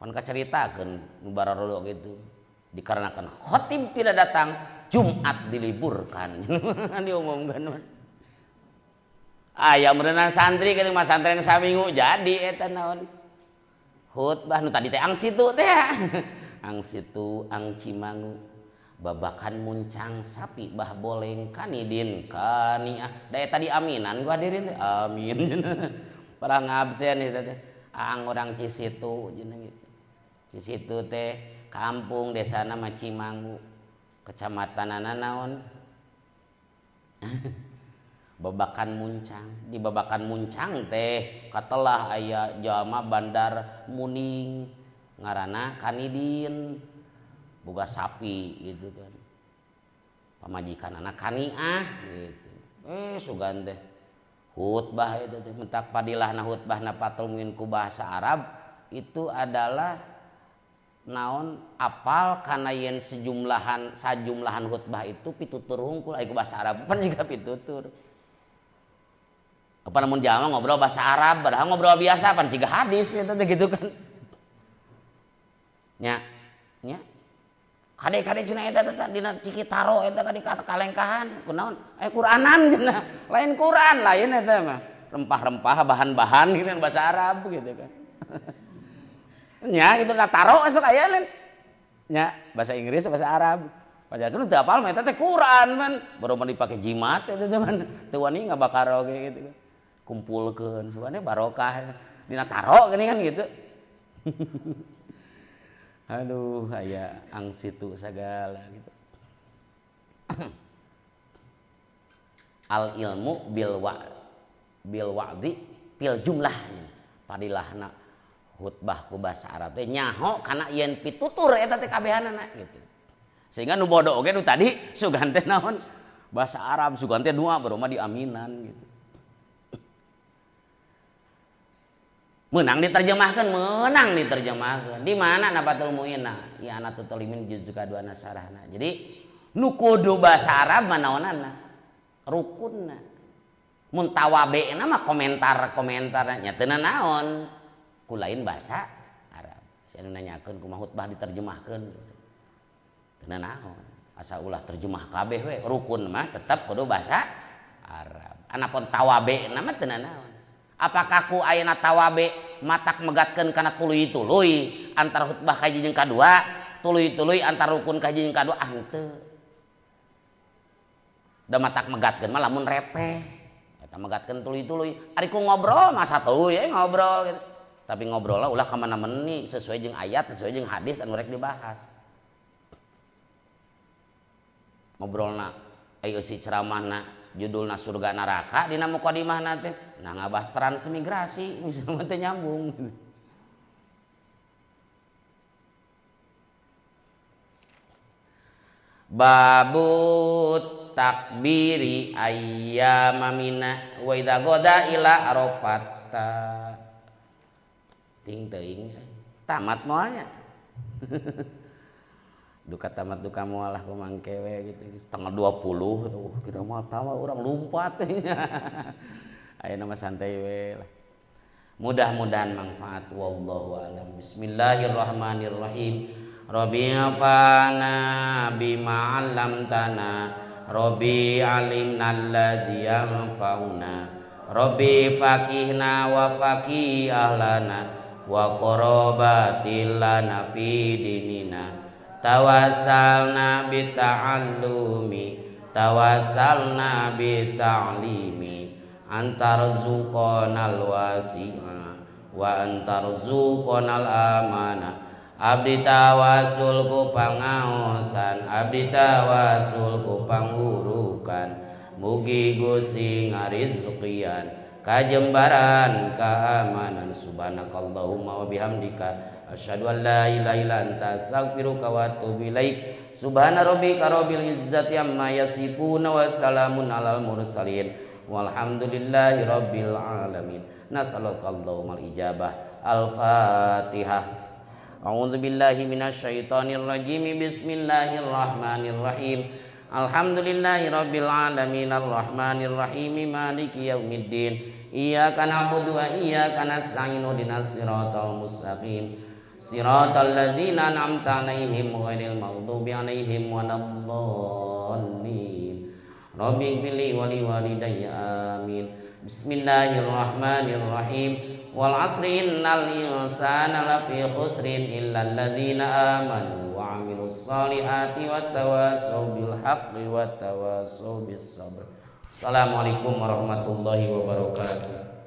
Pan kacaritakeun nu bararodo gitu. Dikarenakan khatib tidak datang, Jumat diliburkan. Diumumkan. Aya meureunan santri keur masantren saminggu jadi eta naon? Khutbah nu tadi teh ang situ teh. Ang situ ang Cimangu. Babakan muncang sapi bah boleng kanidin kaniah. Da eta diaminan ku hadirin teh. Amin. Para ngabsen eta teh. Aang orang Cisitu cenah gitu. Cisitu teh kampung desana mah Cimangu. Kecamatanana naon? Babakan Muncang. Di Babakan Muncang teh katelah aya jalma Bandar Muning ngaranna Kanidin. Boga sapi gitu kan. Pamajikanana Kaniah gitu. Sugan teh khutbah itu teh mentak padilahna khutbahna patul muin ku bahasa Arab itu adalah naon apal kana yen sejumlahan sajumlahan khutbah itu pitutur hungkul ai ku bahasa Arab pan juga pitutur. Apa namun jalma ngobrol bahasa Arab padahal ngobrol biasa pan jiga hadis eta teh gitu kan. Nya nya kade-kade cenah eta teh dina Cikitaro eta ka di kalengkahan kunaon aya Quranan cenah lain Quran lain eta mah rempah-rempah bahan-bahan gitu kan bahasa Arab gitu kan. Nya itu na taro sok aya lain nya bahasa Inggris bahasa Arab padahal teu apal mah eta teh Quran man baru mah dipake jimat eta teh man teu wani ngabakar oge gitu kan kumpulkeun subane barokah dina taro gini kan gitu. Aduh, aya ang situ segala gitu. Al ilmu bil wa'di fil jumlah. Padilahna khutbah ku bahasa Arab teh nyaho kana yen pitutur eta teh kabehanana gitu. Sehingga nu bodoh oge nu tadi sugan teh naon bahasa Arab sugan teh dua baru mah diaminan gitu. Menang diterjemahkan, menang diterjemahkan. Di mana Nabatul Muina? Ya Anatul Talimin juz kadua nasarahna. Jadi nu kudu bahasa Arab mah naonana? Rukunna. Mun tawabena mah komentar-komentarna nya teu naon. Ku lain bahasa Arab. Si anu nanyakeun kumaha khutbah diterjemahkeun gitu. Teu naon. Asa ulah terjemah kabeh we, rukun mah tetap kudu bahasa Arab. Anapun tawabena mah teu naon. Apakah ku ayeuna tawabe matak megatkeun kana tuluy-tuluy antar khutbah kahiji jeung kadua, tuluy-tuluy antar rukun kahiji jeung kadua, ah henteu. Da matak megatkeun mah lamun repeh. Eta megatkeun tuluy-tuluy. Ari ku ngobrol mah satuluy ngobrol gitu. Tapi ngobrolna ulah ka mana meni sesuai jeung ayat, sesuai jeung hadis anu rek dibahas. Ngobrolna aya eusi ceramahna judulna surga neraka dina mukadimahna teh nah ngabahas transmigrasi misalnya teh nyambung. Babut takbiri ayyama mina wa idza goda ila arafata. Ting teuing tamat moalnya. Duka tamat duka mualah ku mangkewe gitu 9:30 tuh kira moal tamat urang lumpat. Ayeuna mah santai we lah. Mudah-mudahan manfaat wallahu alam. Bismillahirrahmanirrahim. Rabbi fana bima 'allamtana Rabbi alimna alladzi yanfa'una Rabbi faqihna wa faqih ahlana wa qarabatil lana fi dinina. Tawassalna bita'allumi tawassalna bita'limi antarzuqonal wasi'a wa antarzuqonal amana. Abdi tawasul ku pangaosan, abdi tawasul ku pangurukan, mugi Gusti ngarizkian kajembaran keamanan. Subhanakallahumma wa bihamdika asyhadu an la ilaha illa anta astaghfiruka wa atubu ilaik. Subhana rabbika rabbil izzati amma yasifun wa salamun alal mursalin walhamdulillahi rabbil alamin. Nas'aluka al ijabah. Al-Fatihah. A'udzu billahi minasyaitonir rajim. Bismillahirrahmanirrahim. Alhamdulillahi rabbil alamin arrahmanir rahim maliki yaumiddin. Iyyaka na'budu wa iyyaka nasta'in ihdinas siratal mustaqim. Siratal ladzina an'amta 'alaihim ghairil maghdubi 'alaihim waladdallin. Rabbi ighfirli wa liwalidayya amin. Bismillahirrahmanirrahim. Wal asri innal insana lafi khusrin illa alladzina amanu wa 'amilus solihati wattawasaw bil haqqi wattawasaw bis sabr. Assalamualaikum warahmatullahi wabarakatuh.